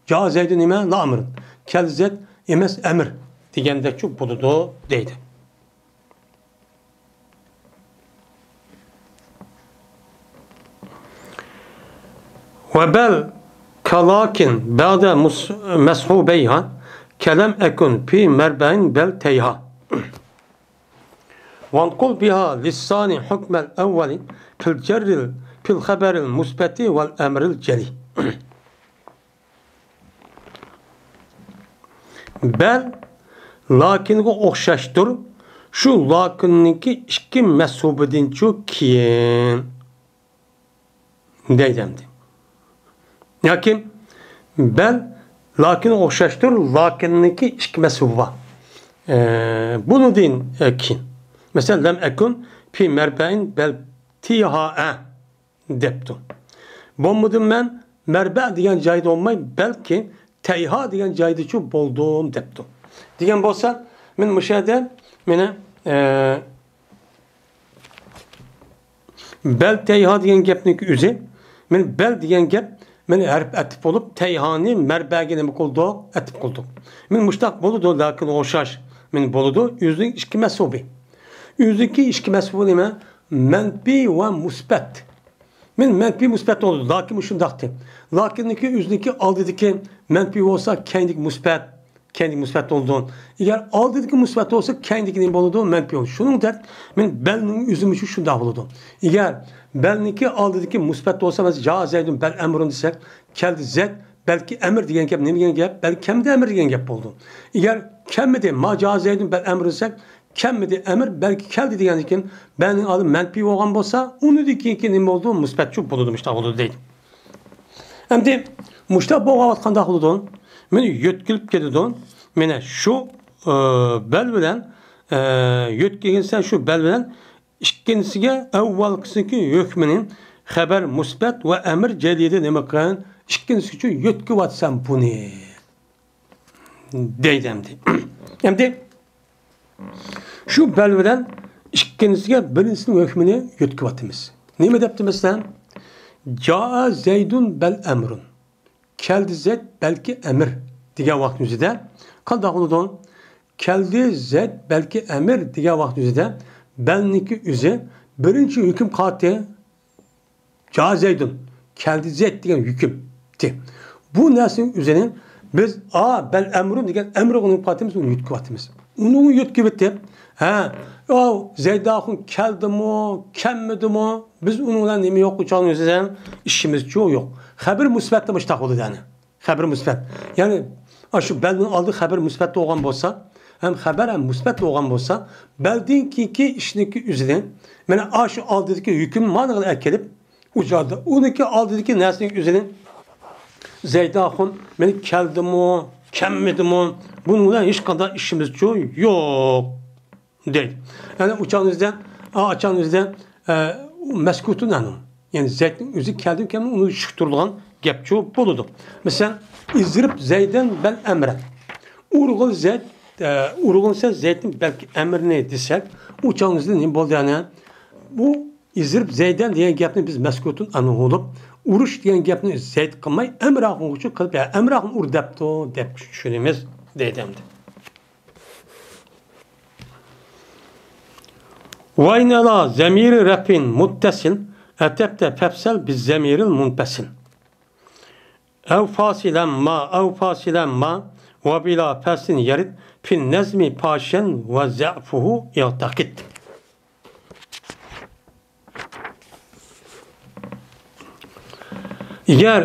جا زەيدۇن نېمە؟ لا ئەمرۇن. كەلدى زەيد ئەمەس ئەمر دېگەندەكچۇ بولىدۇ دەيدۇ. ۋە بەل كالاكىن بەدە مۇس-، مەسھۇبەيھا كەلەم ئەكۇن پى مەربەئىن بەل تەيھا. ۋانقۇل بىھا لىسسانى ھۆكمەل ئەۋۋەلى پىل جەررىل پىل خەبەرىل مۇسبەتى ۋەل ئەمرىل جەلى. بەل لاكىنغا ئوخشاشتۇر، شۇ لاكىننىڭكى ئىككى مەسھۇبىدىنچۇ كېيىن دەيدۇ ئەمدى. ياكى بەل لاكىنغا ئوخشاشتۇر، لاكىننىڭكى ئىككى مەسھۇبى بار. ئە، بۇنىڭدىن، ئە، كېيىن. مەسىلەن، لەم ئەكۇن پى مەربەئىن بەل تىھائە. دەپتۇ. بولمىدىم مەن، مەربە دېگەن جايدا بولماي، بەلكى تەيھا دېگەن جايدىچۇ بولدۇم دەپتۇ. دېگەن بولسا، مەن مۇشۇ يەردە مانا، ئە، بەل تەيھا دېگەن گەپنىڭ ئۆزى، مانا بەل دېگەن گەپ، مانا ھەرپ ئەتىپ بولۇپ، تەيھانى مەربەگە نېمە قىلدۇق؟ ئەتىپ قىلدۇق. مانا مۇشۇنداق بولىدۇ، لاكىن ئوخشاش. مانا بولىدۇ، ئۆزىنىڭ ئىككى مەسھۇبى. ئۆزىنىڭكى ئىككى مەسھۇبى نېمە؟ مەنپىي ۋە مۇسبەت. مەن مەنپىي مۇسبەت بولىدۇ. لاكىن مۇشۇنداقتى. لاكىننىكى ئۆزىنىكى ئالدىدىكى مەنپىي بولسا، كەينىدىكى مۇسبەت، كەينىدىكى مۇسبەت بولىدۇ. ئەگەر ئالدىدىكى مۇسبەت بولسا، كەينىدىكى نېمە بولىدۇ؟ مەنپىي بولىدۇ. شۇنىڭدەك مەن بەلنىڭ ئۆزىمۇ شۇ، شۇنداق بولىدۇ. ئەگەر بەلنىكى ئالدىدىكى مۇسبەت بولسا، مەسىلەن، جا زەيدۇن بەل ئەمرۇن دېسەك، كەلدى زەيد، بەلكى ئەمر دېگەن گەپ نېمە دېگەن گەپ؟ بەلكى كەلمىدى ئەمر دېگەن گەپ بولىدۇ. ئەگەر كەلمىدى، ما جا زەيدۇن بەل ئەمرۇن دېسەك، كەلمىدى ئەمر، بەلكى كەلدى دېگەندىن كېيىن، بەلنىڭ ئالدى مەنپىي بولغان بولسا، ئۇنىڭدىن كېيىنكى نېمە بولىدۇ؟ مۇسبەتچۇ بولىدۇ، مۇشۇنداق بولىدۇ دەيدۇ. ئەمدى مۇشۇنداق بولغان ۋاقىت قانداق بولىدۇ؟ مانا يۆتكىلىپ كېتىدۇ. مانا شۇ، ئە، بەل بىلەن، ئە، يۆتكىگەنسەن شۇ بەل بىلەن ئىككىنچىسىگە، ئەۋۋەلكىسىنىڭكى ھۆكمىنى خەبەر مۇسبەت ۋە ئەمر جەلىدە نېمە قىلغان؟ ئىككىنچىسىگىچۇ يۆتكىۋاتىسەن بۇنى. دەيدۇ ئەمدى. ئەمدى شۇ بەل بىلەن ئىككىنچىسىگە بىرىنچىسىنىڭ ھۆكمىنى يۆتكىۋاتىمىز. نېمە دەپتىمىز دېسە، جاء زەيدۇن بەل ئەمرۇن. كەلدى زەيد بەلكى ئەمىر دېگەن ۋاقىتنىڭ ئۆزىدە قانداق بولىدۇ؟ كەلدى زەيد بەلكى ئەمىر دېگەن ۋاقىتنىڭ ئۆزىدە بەلنىڭكى ئۆزى بىرىنچى ھۆكۈم قالدى. جاء زەيدۇن، كەلدى زەيد دېگەن ھۆكۈم. بۇ نەرسىنىڭ ئۆزىنى بىز ئا بەل ئەمرۇن دېگەن ئەمرغا ئۇنىڭ پاتىمىز، ئۇنى يۆتكىۋاتىمىز. ئۇنى يۆتكىۋېتىپ، ھە، ئاۋۇ زەيداخۇن كەلدىمۇ، كەلمىدىمۇ، بىز ئۇنىڭ بىلەن نېمە يوق، ئۇچاقنىڭ ئۆزىدە ئىشىمىزچۇ يوق. خەبىرى مۇسبەتتە مۇشتاق بولىدۇ، يەنى. خەبىرى مۇسبەت. يەنى، ئاشۇ بەلنىڭ ئالدى خەبىرى مۇسبەت بولغان بولسا، ھەم خەبەر ھەم مۇسبەت بولغان بولسا، بەلدىن كېيىنكى ئىشنىڭكى ئۆزىنى، مانا ئاشۇ ئالدىدىكى ھۆكۈم مانىغا ئەكېلىپ، ئۇ چاغدا ئۇنىڭكى ئالدىدىكى نەرسىنىڭ ئۆزىنى زەيداخۇن، مانا كەلدىمۇ، كەلمىدىمۇ، بۇنىڭ بىلەن ھېچقانداق ئىشىمىزچۇ يوق. دەيدۇ. يەنى ئۇچاقنىڭ ئۆزىدە، ئا، ئاچاقنىڭ ئۆزىدە، ئە، مەسكۇتۇن ئەنھۇ. يەنى زەيدنىڭ ئۆزى كەلدىمۇ كەلمىدىمۇ ئۇنى چۈشكە تۇرىدىغان گەپچۇ بولىدۇ. مەسىلەن، ئىزرىپ زەيدەن بەل ئەمرەن. ئۇرغىل زەيد، ئە، ئۇرغىلسە زەيدنى بەلكى ئەمرنى دېسەك، ئۇ چاغنىڭىزدا نېمە بولدى يەنى؟ بۇ ئىزرىپ زەيدەن دېگەن گەپنى بىز مەسكۇتۇن ئەنھۇ بولۇپ، ئۇرۇش دېگەن گەپنى زەيد قىلماي، ئەمر ئاخۇنغىچۇ قىلىپ، يا ئەمر ئاخۇن ئۇر دەپتۇ دەپ چۈشىنىمىز، دەيدۇ ئەمدى. ۋاينەلا زەمىرى رەفئىن مۇتتەسىل، ئەتەپتە فەفسەل بىز زەمىرىل مۇنپەسىل. ئەۋ فاسىلەن ما، ئەۋ فاسىلەن ما، ۋە بىلا فەسلىن يەرىد، فىن نەزمى پاشەن ۋە زەئفۇھۇ يەغتەقىد. ئەگەر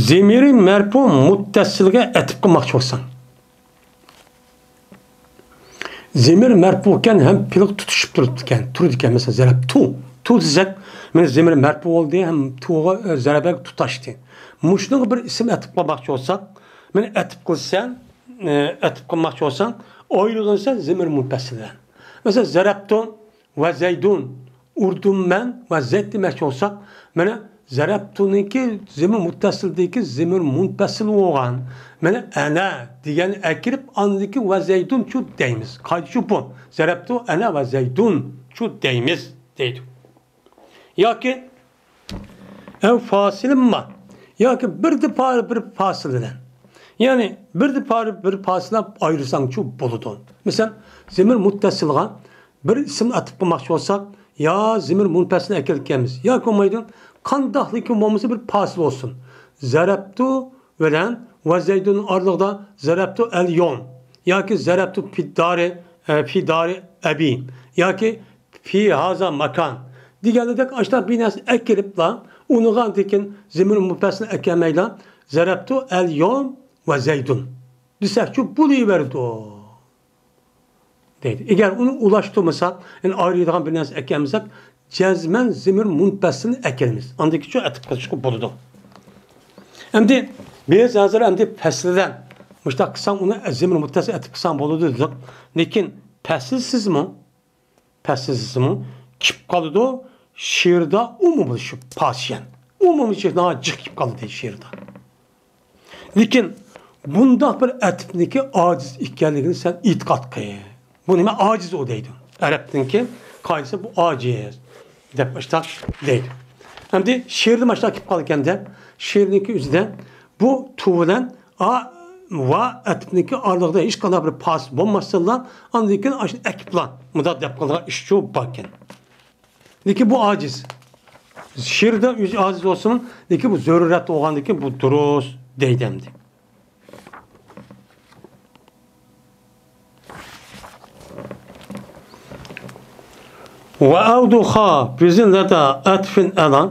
زېمىرى مەرپۇ مۇتتەسىلگە ئەتىپ قىلماقچى بولساڭ، زېمىر مەرپۇكەن ھەم پېئىلغا تۇتىشىپ تۇرىدىكەن، تۇرىدىكەن. مەسىلەن، زەرەپتۇ، تۇ دېسەك، مانا زېمىر مەرپۇ بولدى ھەم تۇغا، ئە، زەرەبەگە تۇتاشتى. مۇشۇنىڭغا بىر ئىسىم ئەتىپ قىلماقچى بولساق، مانا ئەتىپ قىلسەن، ئە، ئەتىپ قىلماقچى بولساڭ، ئايرىغىنسەن زېمىر مۇنپەسىل بىلەن. مەسىلەن، زەرەپتۇ ۋە زەيدۇن، ئۇردۇم مەن ۋە زەيد دېمەكچى بولساق، مانا زەرەپتۇنىڭكى زېمىر مۇتتەسىلدىكى زېمىر مۇنپەسىل بولغان، مانا ئەنە دېگەننى ئەكىرىپ، ئاندىكى ۋە زەيدۇنچۇ دەيمىز. قايتىشۇ بۇ. زەرەپتۇ ئەنە ۋە زەيدۇنچۇ دەيمىز، دەيدۇ. ياكى ئەۋ فاسىلىمما، ياكى بىردە پارە بىر پاسىل بىلەن. يەنى بىردە پارە بىر پاسىل ئايرىساڭچۇ بولىدۇ. مەسىلەن، زېمىر مۇتتەسىلغا بىر ئىسىم ئەتىپ قىلماقچى بولساق، يا زېمىر مۇنپەسىلنى ئەكېلىدىكەنمىز، ياكى بولمايدۇ، قانداقلىكى بولمىسا بىر پاسىل بولسۇن. زەرەپتۇ بىلەن ۋە زەيدۇن ئارىلىقىدا زەرەپتۇ ئەل يوم ياكى زەرەپتۇ فىددارى، ئە، فىدارى ئەبى ياكى فى ھازا ماكان دېگەندەك ئاشۇنداق بىر نەرسە ئەكىرىپلا، ئۇنىڭغا ئاندىن كېيىن زېمىر مۇنپەسىلنى ئەكەلمەيلا، زەرەپتۇ ئەل يوم ۋە زەيدۇن دېسەكچۇ بولۇۋېرىدۇ، دەيدۇ. ئەگەر ئۇنى ئۇلاشتۇرمىسا، يەنى ئايرىيدىغان بىر نەرسە ئەكەلمىسەك، جەزمەن زېمىر مۇنپەسىلنى ئەكەلىمىز. ئاندىن كېيىنچۇ ئەتىپ قىلىشقا بولىدۇ. ئەمدى بىز ھازىر ئەمدى پەسلىدە مۇشۇنداق قىلساڭ، ئۇنى زېمىر مۇتتەسىل ئەتىپ قىلساڭ بولىدۇ دېدۇق. لېكىن پەسىلسىزمۇ پەسىلسىزمۇ كېلىپ قالىدۇ. شېئىردا ئومۇملىشىپ پاسىيەن. ئومۇملىشىپ ناھايىتى جىق كېلىپ قالىدۇ شېئىردا. لېكىن بۇنداق بىر ئەتىپنىڭكى ئاجىز ئىكەنلىكىنى سەن ئېتىقاد قىل. بۇ نېمە؟ ئاجىز ئۇ دەيدۇ. ئەرەبنىڭكى قائىدىسى بۇ ئاجىز دەپ ئاشتاق دەيدۇ. ئەمدى شېئىردا ماشتاق كېلىپ قالىدىكەن دەپ، شېئىرنىڭكى ئۆزىدە بۇ تۇ بىلەن ئا، ۋا ئەتىپنىڭكى ئارىلىقىدا ھېچقانداق بىر پاسىل بولماستىنلا، ئاندىن كېيىن ئاشۇنى ئەكىپلا مۇنداق دەپ قىلىدىغان ئىشچۇ باركەن. لېكىن بۇ ئاجىز. شېئىردا ئۆزى ئاجىز بولسىمۇ، لېكىن بۇ زۆرۈرەت بولغاندىكىن بۇ دۇرۇس دەيدۇ ئەمدى. ۋە ئەۋدۇخا بىزىن لەدە ئەتفىن ئەلا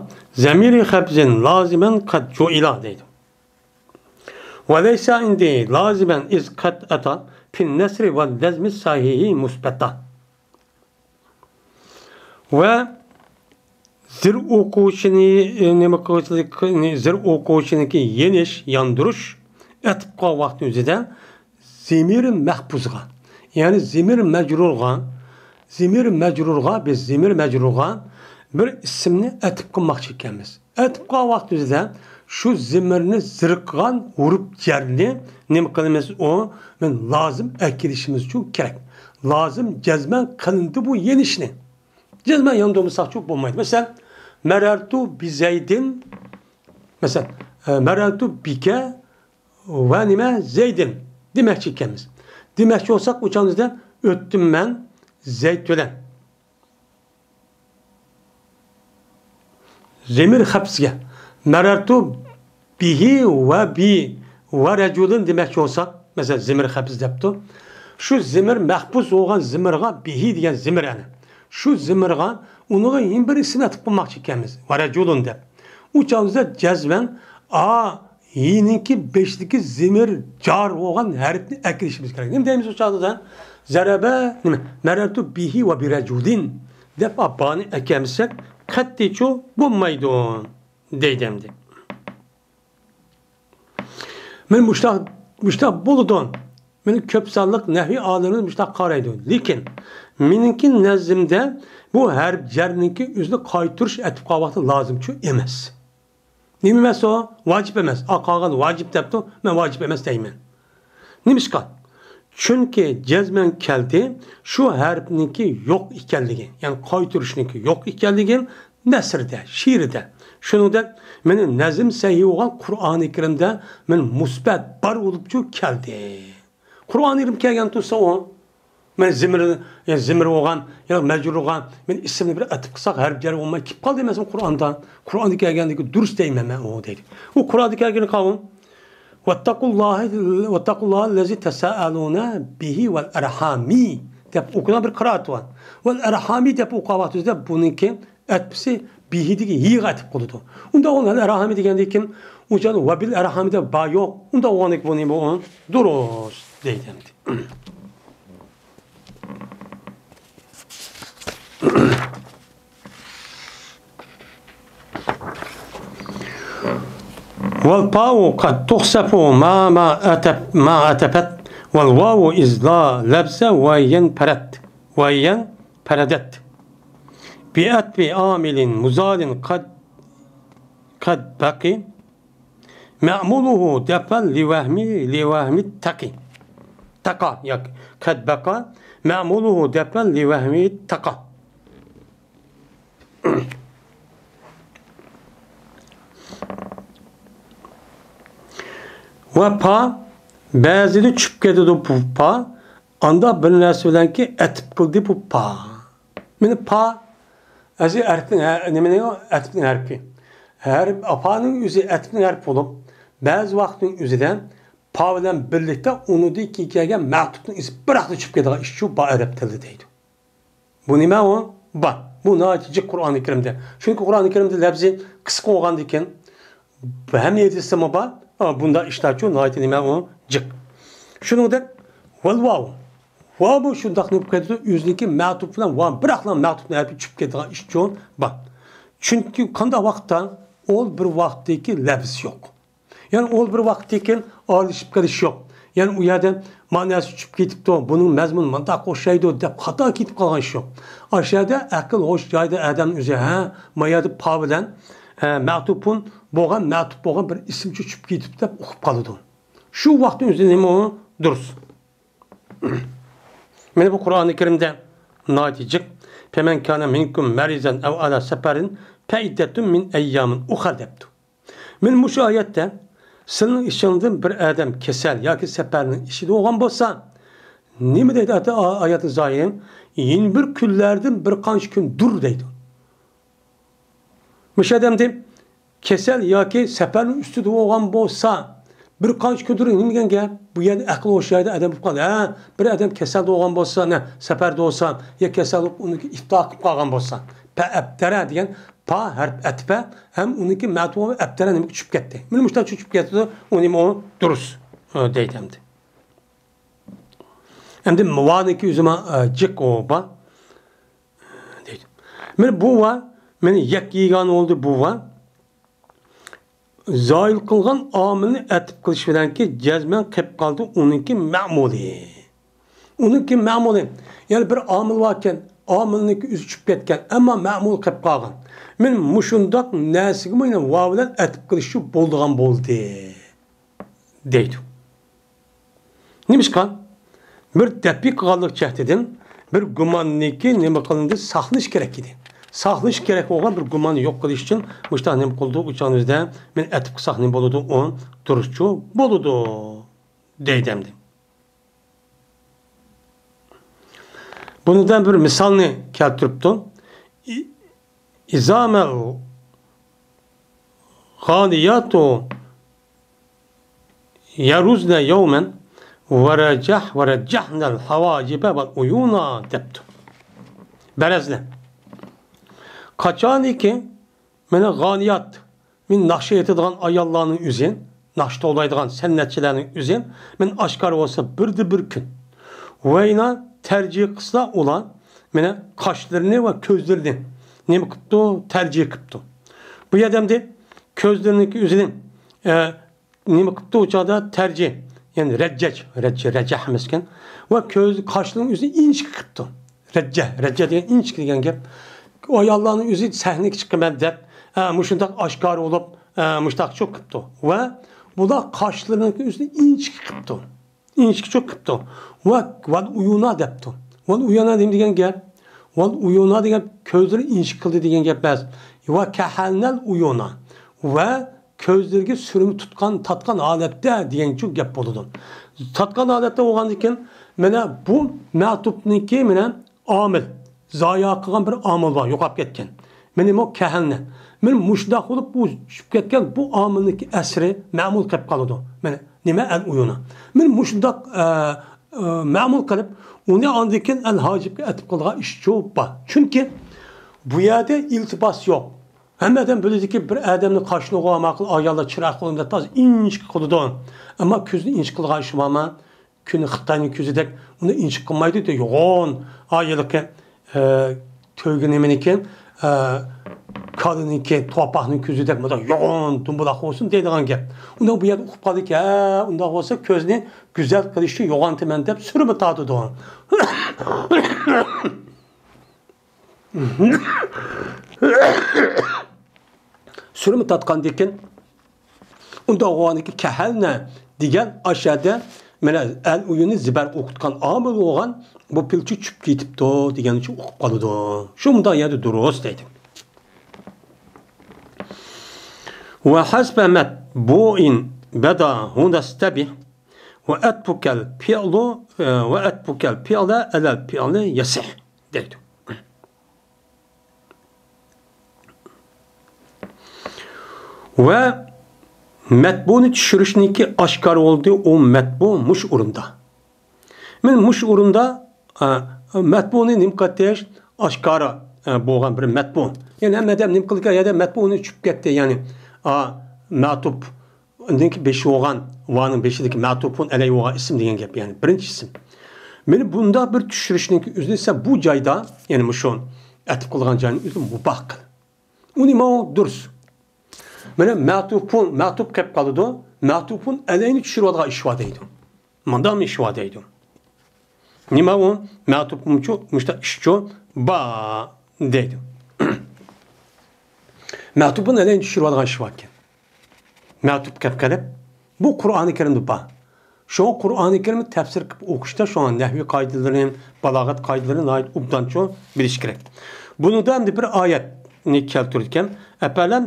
زەمىرى خەبزىن لازىمەن قەد جۇئىلا دەيدۇ. ۋە لەيسە ئىندى لازىمەن ئىز قەد ئەتا فىن نەسرى ۋە لەزمى ساھىھى مۇسبەتا. ۋە زىر ئوقۇغۇچىنى، ئى، نېمە قىلغۇچىلىك، زىر ئوقۇغۇچىنىڭكى يېنىش، ياندۇرۇش ئەتىپ قىلغان ۋاقتى ئۆزىدە زېمىرى مەھپۇزغا، يەنى زېمىرى مەجرۇرغا، زېمىرى مەجرۇرغا، بىز زېمىرى مەجرۇرغا بىر ئىسىمنى ئەتىپ قىلماقچى ئىكەنمىز. ئەتىپ قىلغان ۋاقتىمىزدا شۇ زېمىرنى زىر قىلغان ھۇرۇپ جەرنى نېمە قىلىمىز؟ ئۇ مەن لازىم ئەكېلىشىمىز ئۈچۈن كېرەك. لازىم جەزمەن قىلىندى بۇ يېنىشنى. جەزمەن ياندۇرمىساقچۇ بولمايدۇ. مەسىلەن، مەرەرتۇ بىزەيدىن. مەسىلەن، ئە، مەرەرتۇ بىكە ۋە نېمە زەيدىن دېمەكچى ئىكەنمىز. دېمەكچى بولساق، ئۇ چاغدا ئۆتتۈم مەن زەيد بىلەن. زېمىر خەپسىگە مەرەرتۇ بىھى ۋە بى ۋە رەجۇلىن دېمەكچى بولساق، مەسىلەن، زېمىر خەپس دەپتۇ. شۇ زېمىر مەخپۇس بولغان زېمىرغا، بىھى دېگەن زېمىر ئەنە. شۇ زېمىرغا ئۇنىڭغا يەنە بىر ئىسىم ئەتىپ قىلماقچى ئىكەنمىز. ۋە رەجۇلۇن دەپ. ئۇ چاغدا جەزمەن ئا، ھىنىڭكى بېشىدىكى زېمىر جار بولغان ھەرپنى ئەكىرىشىمىز كېرەك. نېمە دەيمىز ئۇ چاغدا؟ زەرەبە، نېمە؟ مەرەرتۇ بىھى ۋە بىرەجۇلىن دەپ بانى ئەكەمسەك، قەتئىيچۇ بولمايدۇ، دەيدۇ ئەمدى. مانا مۇشۇنداق، مۇشۇنداق بولىدۇ. مانا كۆپ سانلىق نەھۋىي ئالىملىرىمىز مۇشۇنداق قارايدۇ. لېكىن مېنىڭكى نەززىمدە بۇ ھەرپ جەرنىڭكى ئۆزىنى قايتۇرۇش ئەتىپ قالغان ۋاقتى لازىمچۇ ئەمەس. نېمە ئەمەس ئۇ؟ ۋاجىپ ئەمەس. ئا، قالغان ۋاجىپ دەپتۇ، مەن ۋاجىپ ئەمەس دەيمەن. نېمىشقا؟ چۈنكى جەزمەن كەلدى، شۇ ھەرپنىڭكى يوق ئىكەنلىكى، يەنى قايتۇرۇشنىڭكى يوق ئىكەنلىكى نەسردە، شېئىردە. شۇنىڭدەك، مېنى نەزم سەھىھ بولغان قۇرئانى كەرىمدە مېنى مۇسبەت بار بولۇپچۇ كەلدى. قۇرئانى كەرىم كەلگەن تۇرسا ئۇ، مەن زىمىر، يا زىمىر بولغان، يا مەجرۇر بولغان، مەن ئىسىمنى بىر ئەتىپ قىلساق، ھەرپ جەر بولماي كېلىپ قالدى ئەمەسمۇ قۇرئاندا؟ قۇرئاندا كەلگەندىكى دۇرۇس دەيمەن مەن ئۇ دەيدۇ. ئۇ قۇرئاندا كەلگىنى قاۋۇن. ۋەتتەقۇللاھە، ۋەتتەقۇللاھە لەزى تەسائەلۇنە بىھى ۋەل ئەرھامى دەپ ئوقۇلغان بىر قىرائەت بار. ۋەل ئەرھامى دەپ ئوقۇغان ۋاقتىمىزدا بۇنىڭكى ئەتپىسى بىھىدىكى ھىغا ئەتىپ قىلىدۇ. ئۇنداق بولغان ھەل ئەرھامى دېگەندىن كېيىن ئۇ جايدا ۋەبىل ئەرھامى دەپ بار يوق. ئۇنداق بولغاندىكىن بۇنى بۇ دۇرۇس دەيدۇ ئەمدى. والباء قد تخسف ما، ما أتف، ما أتفت، والواو إذ لا لفظ وينفرد، وينفردت، بأتف عامل مزال قد، قد بقي، مأموله دفعا لوهم، لوهم التقي. تقى ياكى قد بقى، مأموله دفعا لوهم التقي. ۋە پا، بەزىدە چۈشۈپ كېتىدۇ بۇ پا، ئاندا بىر نەرسە بىلەنكى ئەتىپ قىلدى بۇ پا. مانا پا، ئەزى ھەرپنىڭ ھە-، نېمىنىڭ ئەتىپنىڭ ھەرپى. ھەرپ، پانىڭ ئۆزى ئەتىپنىڭ ھەرپى بولۇپ، بەزى ۋاقىتنىڭ ئۆزىدە پا بىلەن بىرلىكتە ئۇنىڭدىن كېيىن كەلگەن مەتۇپنىڭ ئىزى بىراقلا چۈشۈپ كېتىدىغان ئىش شۇ بار ئەرەب تىلىدا دەيدۇ. بۇ نېمە ئۇ؟ بار. بۇ ناھايىتى جىق قۇرئانى كەرىمدە. چۈنكى قۇرئانى كەرىمدە لەپزى قىسقا بولغاندىكىن، ھەممە يەردە دېسىمۇ بار. ئا، بۇنداق ئىشلارچۇ ناھايىتى نېمە ئۇ؟ جىق. شۇنىڭدەك ۋەل ۋاۋ. ۋاۋمۇ شۇنداق نېمە بولۇپ كېتىدۇ، ئۆزىنىڭكى مەتۇپ بىلەن ۋاۋ بىراقلا مەتۇپنىڭ ھەرپى چۈشۈپ كېتىدىغان ئىشچۇ بار. چۈنكى قانداق ۋاقىتتا ئۇ بىر ۋاقىتتىكى لەپز يوق. يەنى ئۇ بىر ۋاقىتتىن كېيىن ئارىلىشىپ قېلىش يوق. يەنى ئۇ يەردە مەنىسى چۈشۈپ كېتىپتۇ، بۇنىڭ مەزمۇنى مۇنداق ئوخشايدۇ دەپ خاتا كېتىپ قالغان ئىش يوق. ئاشۇ يەردە ئەقىل ھوش جايىدا ئادەمنىڭ ئۆزى، ھە، ما يەردە پا بىلەن، ھە، مەتۇپۇن بولغان، مەتۇپ بولغان بىر ئىسىمچە چۈشۈپ كېتىپتۇ دەپ ئۇقۇپ قالىدۇ. شۇ ۋاقىتنىڭ ئۆزىدە نېمە ئۇ؟ دۇرۇس. مانا بۇ قۇرئانى كەرىمدە ناھايىتى جىق. فَمَنْ كَانَ مِنْكُمْ مَرِيضًا أَوْ عَلَى سَفَرٍ فَعِدَّةٌ مِنْ أَيَّامٍ أُخَرَ دەپتۇ. مانا مۇشۇ ئايەتتە سىلىنىڭ ئىچىڭدىن بىر ئادەم كېسەل ياكى سەپەرنىڭ ئىچىدە بولغان بولسا، نېمە دەيدۇ ئاتا-، ئا-، ئايەتنىڭ زاھىرى؟ يەنە بىر كۈنلەردىن بىر قانچە كۈندۇر دەيدۇ. مۇشۇ ئادەمدىن كېسەل ياكى سەپەرنىڭ ئۈستىدە بولغان بولسا، بىر قانچە كۈندۇر نېمە دېگەن گەپ؟ بۇ يەردە ئەقىل ھوش جايىدا ئادەم بولۇپ قالدى. ھە، بىر ئادەم كېسەلدە بولغان بولسا، نە، سەپەردە بولسا، يا كېسەل بولۇپ ئۇنى ئىپتا قىلىپ قالغان بولسا، پە ئەپتەرە دېگەن پا ھەرپ ئەتپە ھەم ئۇنىڭكى مەتۇ ئەپتەرە نېمىگە چۈشۈپ كەتتى. مانا مۇشۇنداق چۈشۈپ كەتتى، ئۇ نېمە ئۇ؟ دۇرۇس، ئە، دەيدۇ ئەمدى. ئەمدى ۋانىڭكى ئۆزىمۇ، ئە، جىق ئۇ بار. دەيدۇ. مانا بۇ ۋا، مانا يەككە يېگان بولدى بۇ ۋا. زايىل قىلغان ئامىلنى ئەتىپ قىلىش بىلەنكى جەزمەن قېلىپ قالدى ئۇنىڭكى مەمۇلى. ئۇنىڭكى مەمۇلى. يەنى بىر ئامىل باركەن، ئامىلنىڭكى ئۆزى چۈشۈپ كەتكەن، ئەمما مەمۇل قېلىپ قالغان. مانا مۇشۇنداق نەرسىگە مانا ۋا بىلەن ئەتىپ قىلىشچۇ بولىدىغان بولدى. دەيدۇ. نېمىشقا؟ بىر دەپئى قىلغانلىق جەھىتىدىن بىر گۇماننىكى نېمە قىلىندى؟ ساقلىنىش كېرەك ئىدى. ساقلىنىش كېرەك بولغان بىر گۇماننى يوق قىلىش ئۈچۈن مۇشۇنداق نېمە قىلدۇق؟ ئۇ چاغىمىزدا مانا ئەتىپ قىلساق نېمە بولىدۇ؟ ئۇ دۇرۇسچۇ بولىدۇ. دەيدۇ ئەمدى. بۇنىڭدىن بىر مىسالنى كەلتۈرۈپتۇ. ئى-، ئىزامەل غانىياتۇ يەرۇزنە يەۋمەن ۋەرەجەھ، ۋەرەجەھنەل ھاۋاجىبە ۋەل ئۇيۇنا دەپتۇ. بەرەزنە. قاچانكى مانا غانىيات، مانا ناخشا ئېيتىدىغان ئاياللارنىڭ ئۆزى، ناخشا توۋلايدىغان سەنئەتچىلەرنىڭ ئۆزى، مانا ئاشكارا بولسا بىردە بىر كۈن. ۋەينا تەرجىھ قىلسا ئۇلار، مانا قاشلىرىنى ۋە كۆزلىرىنى نېمە قىپتۇ؟ تەرجىھ قىپتۇ. بۇ يەردە ئەمدى كۆزلىرىنىڭكى ئۆزىنى، ئە، نېمە قىپتۇ ئۇ چاغدا؟ تەرجىھ، يەنى رەججەج، رەججە، رەجەھ ئەمەسكەن. ۋە كۆز، قاشلىرىنىڭ ئۆزىنى ئىنچىكە قىپتۇ. رەججە، رەججە دېگەن ئىنچىكە دېگەن گەپ. ئۇ ئاياللارنىڭ ئۆزى سەھنىگە چىقىمەن دەپ، ھە، مۇشۇنداق ئاشكارا بولۇپ، ئە، مۇشتاقچۇ قىپتۇ. ۋە بۇلار قاشلىرىنىڭكى ئۈستىنى ئىنچىكە قىپتۇ. ئىنچىكىچۇ قىپتۇ. ۋە ۋەل ئۇيۇنا دەپتۇ. ۋەل ئۇيۇنا نېمە دېگەن گەپ؟ ۋەل ئۇيۇنا دېگەن كۆزلىرى ئىنچىكە قىلدى دېگەن گەپ ئەمەس. ۋە كەھەلنەل ئۇيۇنا. ۋە كۆزلىرىگە سۈرمە تۇتقان، تاتقان ھالەتتە دېگەنچۇ گەپ بولىدۇ. تاتقان ھالەتتە بولغاندىن كېيىن، مانا بۇ مەتۇپنىڭكى مانا ئامىل، زايا قىلغان بىر ئامىل بار، يوقاپ كەتكەن. مانا بۇ كەھەلنە. مانا مۇشۇنداق بولۇپ، بۇ چۈشۈپ كەتكەن بۇ ئامىلنىڭكى ئەسىرى مەمۇل قېلىپ قالىدۇ. مانا نېمە؟ ئەل ئۇيۇنا. مانا مۇشۇنداق، ئە، ئە، مەمۇل قىلىپ، ئۇنى ئاندىن كېيىن ئەل ھاجىپكە ئەتىپ قىلىدىغان ئىشچۇ بار. چۈنكى بۇ يەردە ئىلتىپات يوق. ھەممە ئادەم بىلىدۇكى، بىر ئادەمنى قاشلىغۇ ماقۇل، ئاياللار چىراغ قىلغاندا تازا ئىنچىكە قىلىدۇ. ئەمما كۆزنى ئىنچىكە قىلىدىغان ئىشى بارمۇ؟ كۈنى خىتاينىڭ كۆزىدەك ئۇنى ئىنچىكە قىلمايدۇ، يوغان، ھېلىقى، ئە، تۆگە نېمىنىڭكى، ئە، كالىنىڭكى، تورپاقنىڭ كۆزىدەك مۇنداق يوغان، دومبىلاق بولسۇن دەيدىغان گەپ. ئۇنى بۇ يەردە ئۇقۇپ قالدىكى، ھە، ئۇنداق بولسا كۆزنى گۈزەل قىلىش ئۈچۈن يوغانتىمەن دەپ سۈرمە تارتىدۇ. سۈرمە تارتقاندىن كېيىن، ئۇنداق بولغاندىكىن كەھەلنە دېگەن ئاشۇ يەردە مانا ئەل ئۇيۇنى زىبەر ئوقۇتقان ئامىل بولغان بۇ پىلچە چۈشۈپ كېتىپتۇ دېگەن ئۈچۈن ئوقۇپ قالىدۇ. شۇ مۇنداق يەردە دۇرۇس دەيدۇ. ۋە ھەسبە مەتبۇئىن بەدا ھۇنەستەبىھ ۋە ئەتبۇكەل پىئلۇ، ۋە ئەتبۇكەل پىئلە ئەلەل پىئلى يەسىھ دەيدۇ. ۋە مەتبۇنى چۈشۈرۈشنىڭكى ئاشكارا بولدى، ئۇ مەتبۇ مۇشۇ ئورۇندا. مەن مۇشۇ ئورۇندا، ئە، مەتبۇنى نېمە قىلىش ئاشكارا، ئە، بولغان بىر مەتبۇ. يەنى ھەممە ئادەم نېمە قىلدى؟ يەنە مەتبۇنى چۈشۈپ كەتتى. يەنى، ئا، مەتۇپ ئاندىن كېيىن بېشى بولغان، ۋانىڭ بېشىدىكى مەتۇپۇن ئەلەي بولغان ئىسىم دېگەن گەپ، يەنى بىرىنچى ئىسىم. مانا بۇنداق بىر چۈشۈرۈشنىڭكى ئۆزىنى سەن بۇ جايدا، يەنى مۇشۇ ئەتىپ قىلغان جاينىڭ ئۆزىنى مۇباھ قىل. ئۇ نېمە ئۇ؟ دۇرۇس. مانا مەتۇپۇن، مەتۇپ قېلىپ قالىدۇ. مەتۇپۇن ئەلەينى چۈشۈرۈۋالغان ئىش بار دەيدۇ. مانداقمۇ ئىش بار دەيدۇ. نېمە ئۇ؟ مەتۇپۇنچۇ، مۇشتا ئىشچۇ بار دەيدۇ. مەتۇپۇن ئەلەينى چۈشۈرۈۋالغان ئىش باركەن. مەتۇپ قېلىپ قېلىپ، بۇ قۇرئانى كەرىمدە بار. شۇڭا قۇرئانى كەرىمنى تەپسىر قىلىپ ئوقۇشتا شۇڭا نەھۋىي قائىدىلىرى، بالاغەت قائىدىلىرىنى ناھايىتى ئوبدانچۇ بىلىش كېرەك. بۇنىڭدا ئەمدى بىر ئايەتنى كەلتۈرىدىكەن. ئەپەلەم،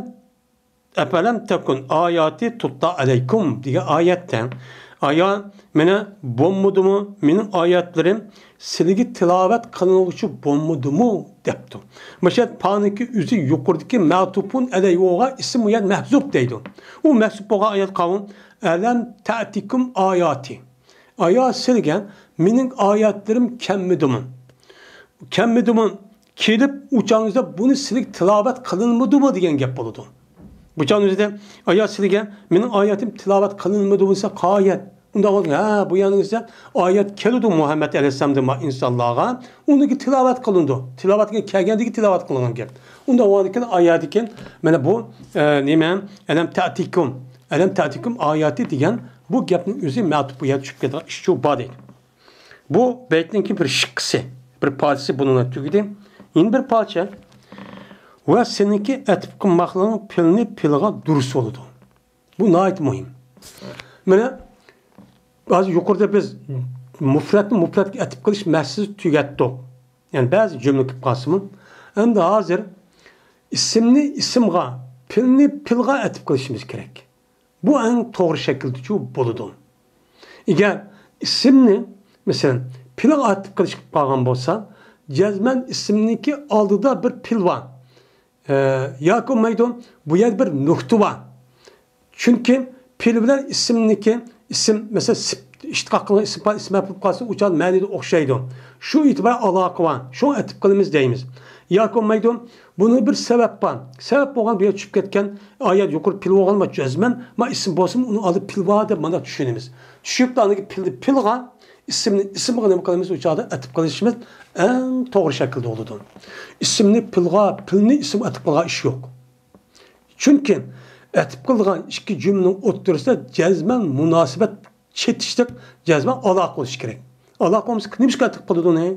ئەپەلەم تەكۇن ئاياتى تۇتلا ئەلەيكۇم دېگەن ئايەتتە، ئايا، مانا بولمىدىمۇ مېنىڭ ئايەتلىرىم سىلىگە تىلاۋەت قىلىنغۇچى بولمىدىمۇ؟ دەپتۇ. مۇشۇ پانىكى ئۆزى يۇقىرىدىكى مەتۇپۇن ئەلەيھىغا ئىسىم مۇيەن مەھزۇپ دەيدۇ. ئۇ مەھزۇپ بولغان ئايەت قاۋۇم، ئەلەم تەتىكۇم ئاياتى. ئايا سىلگە مېنىڭ ئايەتلىرىم كەلمىدىمۇ؟ كەلمىدىمۇ؟ كېلىپ ئۇ چاغىڭىزدا بۇنى سىلىگە تىلاۋەت قىلىنمىدىمۇ دېگەن گەپ بولىدۇ. بۇ چاغنىڭ ئۆزىدە، ئايا سىلىگە مېنىڭ ئايەتىم تىلاۋەت قىلىنمىدىمۇ دېسە، قايەت. ئۇنداق بولسا، ھە، بۇ يەرنىڭ ئۆزىدە ئايەت كېلىدۇ مۇھەممەد ئەلەيھىسسالامدىن ما ئىنسانلارغا. ئۇنىڭكى تىلاۋەت قىلىنىدۇ. تىلاۋەتكە كەلگەندىكى تىلاۋەت قىلىنغان گەپ. ئۇنداق بولغاندىكىن ئايەتتىكىن مانا بۇ، ئە، نېمە؟ ئەلەم تەتىكۇم. ئەلەم تەتىكۇم ئاياتى دېگەن بۇ گەپنىڭ ئۆزى مەتۇپ بۇ يەردە چۈشۈپ كېتىدىغان ئىشچۇ بار دەيدۇ. بۇ بەيتنىڭكى بىر شىققىسى، بىر پارچىسى بۇنىڭ بىلەن تۈگىدى. يەنە بىر پارچە. ۋە سېنىڭكى ئەتىپ قىلماقلىقىڭ پىلنى پىلغا دۇرۇس بولىدۇ. بۇ ناھايىتى مۇھىم. مانا، ھازىر يۇقىرىدا بىز مۇپرەتنى مۇپرەتكە ئەتىپ قىلىش مەسىلىسى تۈگەتتۇق. يەنى بەزى جۈملە كېلىپ قالسىمۇ. ئەمدى ھازىر ئىسىمنى ئىسىمغا، پىلنى پىلغا ئەتىپ قىلىشىمىز كېرەك. بۇ ئەڭ توغرا شەكىلدىچۇ بولىدۇ. ئەگەر ئىسىمنى، مەسىلەن، پىلغا ئاتىپ قىلىش قىلىپ قالغان بولسا، جەزمەن ئىسىمنىڭكى ئالدىدا بىر پىل بار. ئە، ياكى بولمايدۇ، بۇ يەردە بىر نۇقتا بار. چۈنكى پىل بىلەن ئىسىمنىڭكى، ئىسىم، مەسىلەن، سىپ-، ئىشتىقاق قىلغان ئىسىم بار، ئىسىم مەپئۇل قالسا، ئۇ چاغ مەنىدە ئوخشايدۇ. شۇ ئېتىبار ئالاقە بار. شۇڭا ئەتىپ قىلىمىز دەيمىز. ياكى بولمايدۇ، بۇنىڭ بىر سەۋەب بار. سەۋەب بولغان بۇ يەر چۈشۈپ كەتكەن ئايەت يۇقىرى پىل بولغان، ما جەزمەن، ما ئىسىم بولسىمۇ، ئۇنىڭ ئالدىدا پىل بار دەپ مانا چۈشىنىمىز. چۈشۈنۈپ، ئاندىن كېيىن پىلنى پىلغا، ئىسىمنى ئىسىمغا نېمە قىلىمىز؟ ئۇ چاغدا ئەتىپ قىلىشىمىز ئەڭ توغرا شەكىلدە بولىدۇ. ئىسىمنى پىلغا، پىلنى ئىسىمغا ئەتىپ قىلغان ئىش يوق. چۈنكى ئەتىپ قىلىدىغان ئىككى جۈملىنىڭ ئوتتۇرىسىدا جەزمەن مۇناسىۋەت چېتىشلىق، جەزمەن ئالاقە بولۇشى كېرەك. ئالاقە بولمىسا، نېمىشقا ئەتىپ قىلىدۇ ئۇنى؟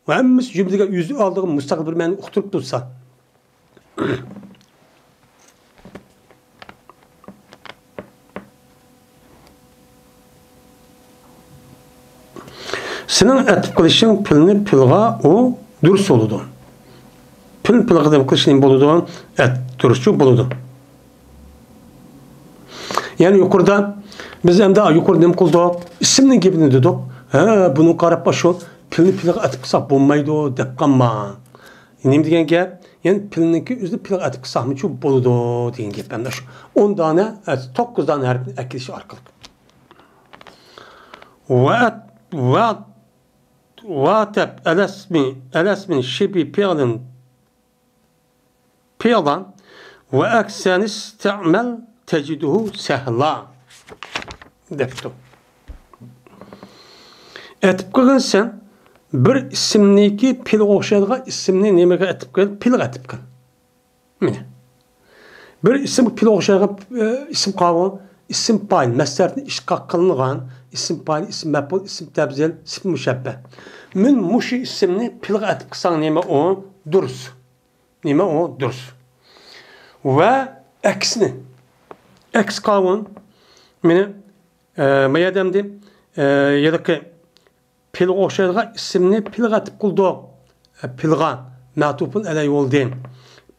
ۋە ھەممىسى جۈملىگە ئۆزى ئالدىغا مۇستەقىل بىر مەنىنى ئۇقتۇرۇپ تۇرسا. سېنىڭ ئەتىپ قىلىشىڭ پىلنى پىلغا ئۇ دۇرۇس بولىدۇ. پىلنى پىلغا ئەتىپ قىلىش نېمە بولىدۇ؟ ئەت-، دۇرۇسچۇ بولىدۇ. يەنى يۇقىرىدا بىز ئەمدى يۇقىرىدا نېمە قىلدۇق؟ ئىسىمنىڭ گېپىنى دېدۇق. ھە، بۇنى قاراپ شۇ پىلنى پىلغا ئەتىپ قىلساق بولمايدۇ دەپ قالما. نېمە دېگەن گەپ؟ يەنى پىلنىڭكى ئۆزىنى پىلغا ئەتىپ قىلساقمۇچۇ بولىدۇ دېگەن گەپ. ئەمدى شۇ ئون دانە، توققۇز دانە ھەرپنى ئەكىلىش ئارقىلىق. ۋە، ۋە، ۋە دەپ ئەلەسمى، ئەلەسمى شىبى پىئلىن، پىئلان ۋە ئەكسەنى ئىستەمەل تەجىدۇھۇ سەھلا دەپتۇ. ئەتىپ قىلغىنسەن بىر ئىسىمنىكى پىلغا ئوخشايدىغان ئىسىمنى نېمىگە ئەتىپ قىل؟ پىلغا ئەتىپ قىل. مانا. بىر ئىسىم پىلغا ئوخشايدىغان، ئە، ئىسىم قاۋۇل، ئىسىم پائىل، مەسدەردىن ئىشتىقاق قىلىنغان، ئىسىم پائىل، ئىسىم مەپئۇل، ئىسىم تەپزىل، سىپىت مۇشەببە. مەن مۇشۇ ئىسىمنى پىلغا ئەتىپ قىلساڭ نېمە ئۇ؟ دۇرۇس. نېمە ئۇ؟ دۇرۇس. ۋە ئەكسىنى. ئەكس قاۋۇل. مانا، ئە، ما يەردە ئەمدى، ئە، ھېلىقى پىلغا ئوخشايدىغان ئىسىمنى پىلغا ئەتىپ قىلدۇق. ئە، پىلغا مەتۇپۇن ئەلەي بولدى.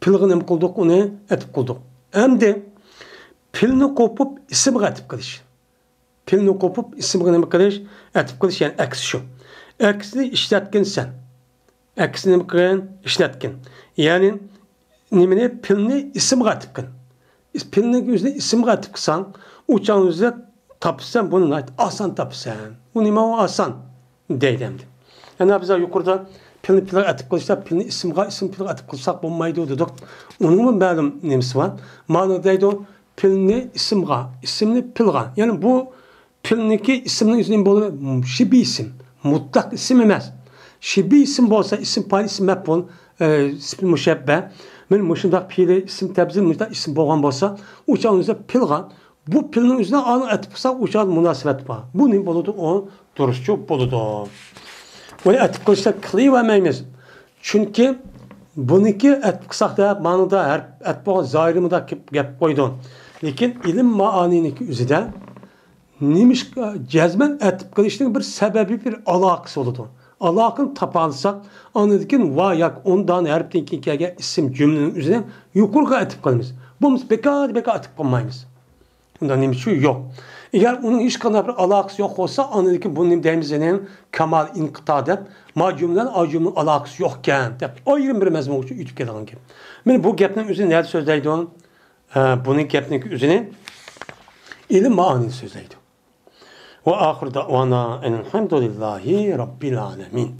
پىلغا نېمە قىلدۇق؟ ئۇنى ئەتىپ قىلدۇق. ئەمدى پىلنى قوپۇپ ئىسىمغا ئەتىپ قىلىش. پىلنى قوپۇپ ئىسىمغا نېمە قىلىش؟ ئەتىپ قىلىش، يەنى ئەكسى شۇ. ئەكسىنى ئىشلەتكىنسەن. ئەكسىنى نېمە قىلغىن؟ ئىشلەتكىن. يەنى نېمىنى؟ پىلنى ئىسىمغا ئەتىپ قىل. ئىس-، پىلنىڭ ئۆزىنى ئىسىمغا ئەتىپ قىلساڭ، ئۇ چاغنىڭ ئۆزىدە تاپىسەن، بۇنى ناھايىتى ئاسان تاپىسەن. بۇ نېمە ئۇ ئاسان؟ دەيدۇ ئەمدى. يەنە بىز يۇقىرىدا پىلنى پىلغا ئەتىپ قىلىشتا، پىلنى ئىسىمغا، ئىسىم پىلغا ئەتىپ قىلساق بولمايدۇ دېدۇق. ئۇنىڭمۇ مەلۇم نېمىسى بار. مانا دەيدۇ، پىلنى ئىسىمغا، ئىسىمنى پىلغا. يەنى بۇ پىلنىكى ئىسىمنىڭ ئۆزى نېمە بولىدۇ؟ شىبى ئىسىم، مۇتلەق ئىسىم ئەمەس. شىبى ئىسىم بولسا، ئىسىم پائىل، ئىسىم مەپئۇل، ئە، سىپىت مۇشەببە. مانا مۇشۇنداق پېئىلى ئىسىم تەپزىل مۇشۇنداق ئىسىم بولغان بولسا، ئۇ چاغنىڭ ئۆزىدە پىلغا، بۇ پىلنىڭ ئۆزىنى ئانا ئەتىپ قىلساق، ئۇ چاغدا مۇناسىۋەت بار. بۇ نېمە بولىدۇ؟ ئۇ دۇرۇسچۇ بولىدۇ. بۇنى ئەتىپ قىلىشتا قىلىۋەرمەيمىز. چۈنكى بۇنىڭكى ئەتىپ قىلساق دەپ، مانىدا ھەرپ ئەتىپ بولغان زاھىرىمىدا كېلىپ گەپ قويدۇ. لېكىن ئىلىم مائانىنىڭكى ئۆزىدە نېمىشقا جەزمەن ئەتىپ قىلىشنىڭ بىر سەۋەبى، بىر ئالاقىسى بولىدۇ. ئالاقىنى تاپالىساق، ئاندىن كېيىن ۋا ياكى ئون دانە ھەرپتىن كېيىن كەلگەن ئىسىم جۈملىنىڭ ئۆزىنى يۇقىرىغا ئەتىپ قىلىمىز. بولمىسا بىكار، بىكار ئەتىپ قىلمايمىز. ئۇندا نېمە ئۈچۈن يوق؟ ئەگەر ئۇنىڭ ھېچقانداق بىر ئالاقىسى يوق بولسا، ئاندىن كېيىن بۇنى نېمە دەيمىز؟ يەنى كامال ئىنقىتا دەپ، ما جۈملە، ئا جۈملىنىڭ ئالاقىسى يوقكەن دەپ ئايرىم بىر مەزمۇنغا ئۆتۈپ كېتىدىغان گەپ. مانا بۇ گەپنىڭ ئۆزىنى نەدە سۆزلەيدۇ؟ ھە، بۇنى گەپنىڭ ئۆزىنى ئىلىم مائانىدا سۆزلەيدۇ. ۋە ئاخىر دەۋانا ئەنىلھەمدۇلىللاھى رەببىل ئالەمىن.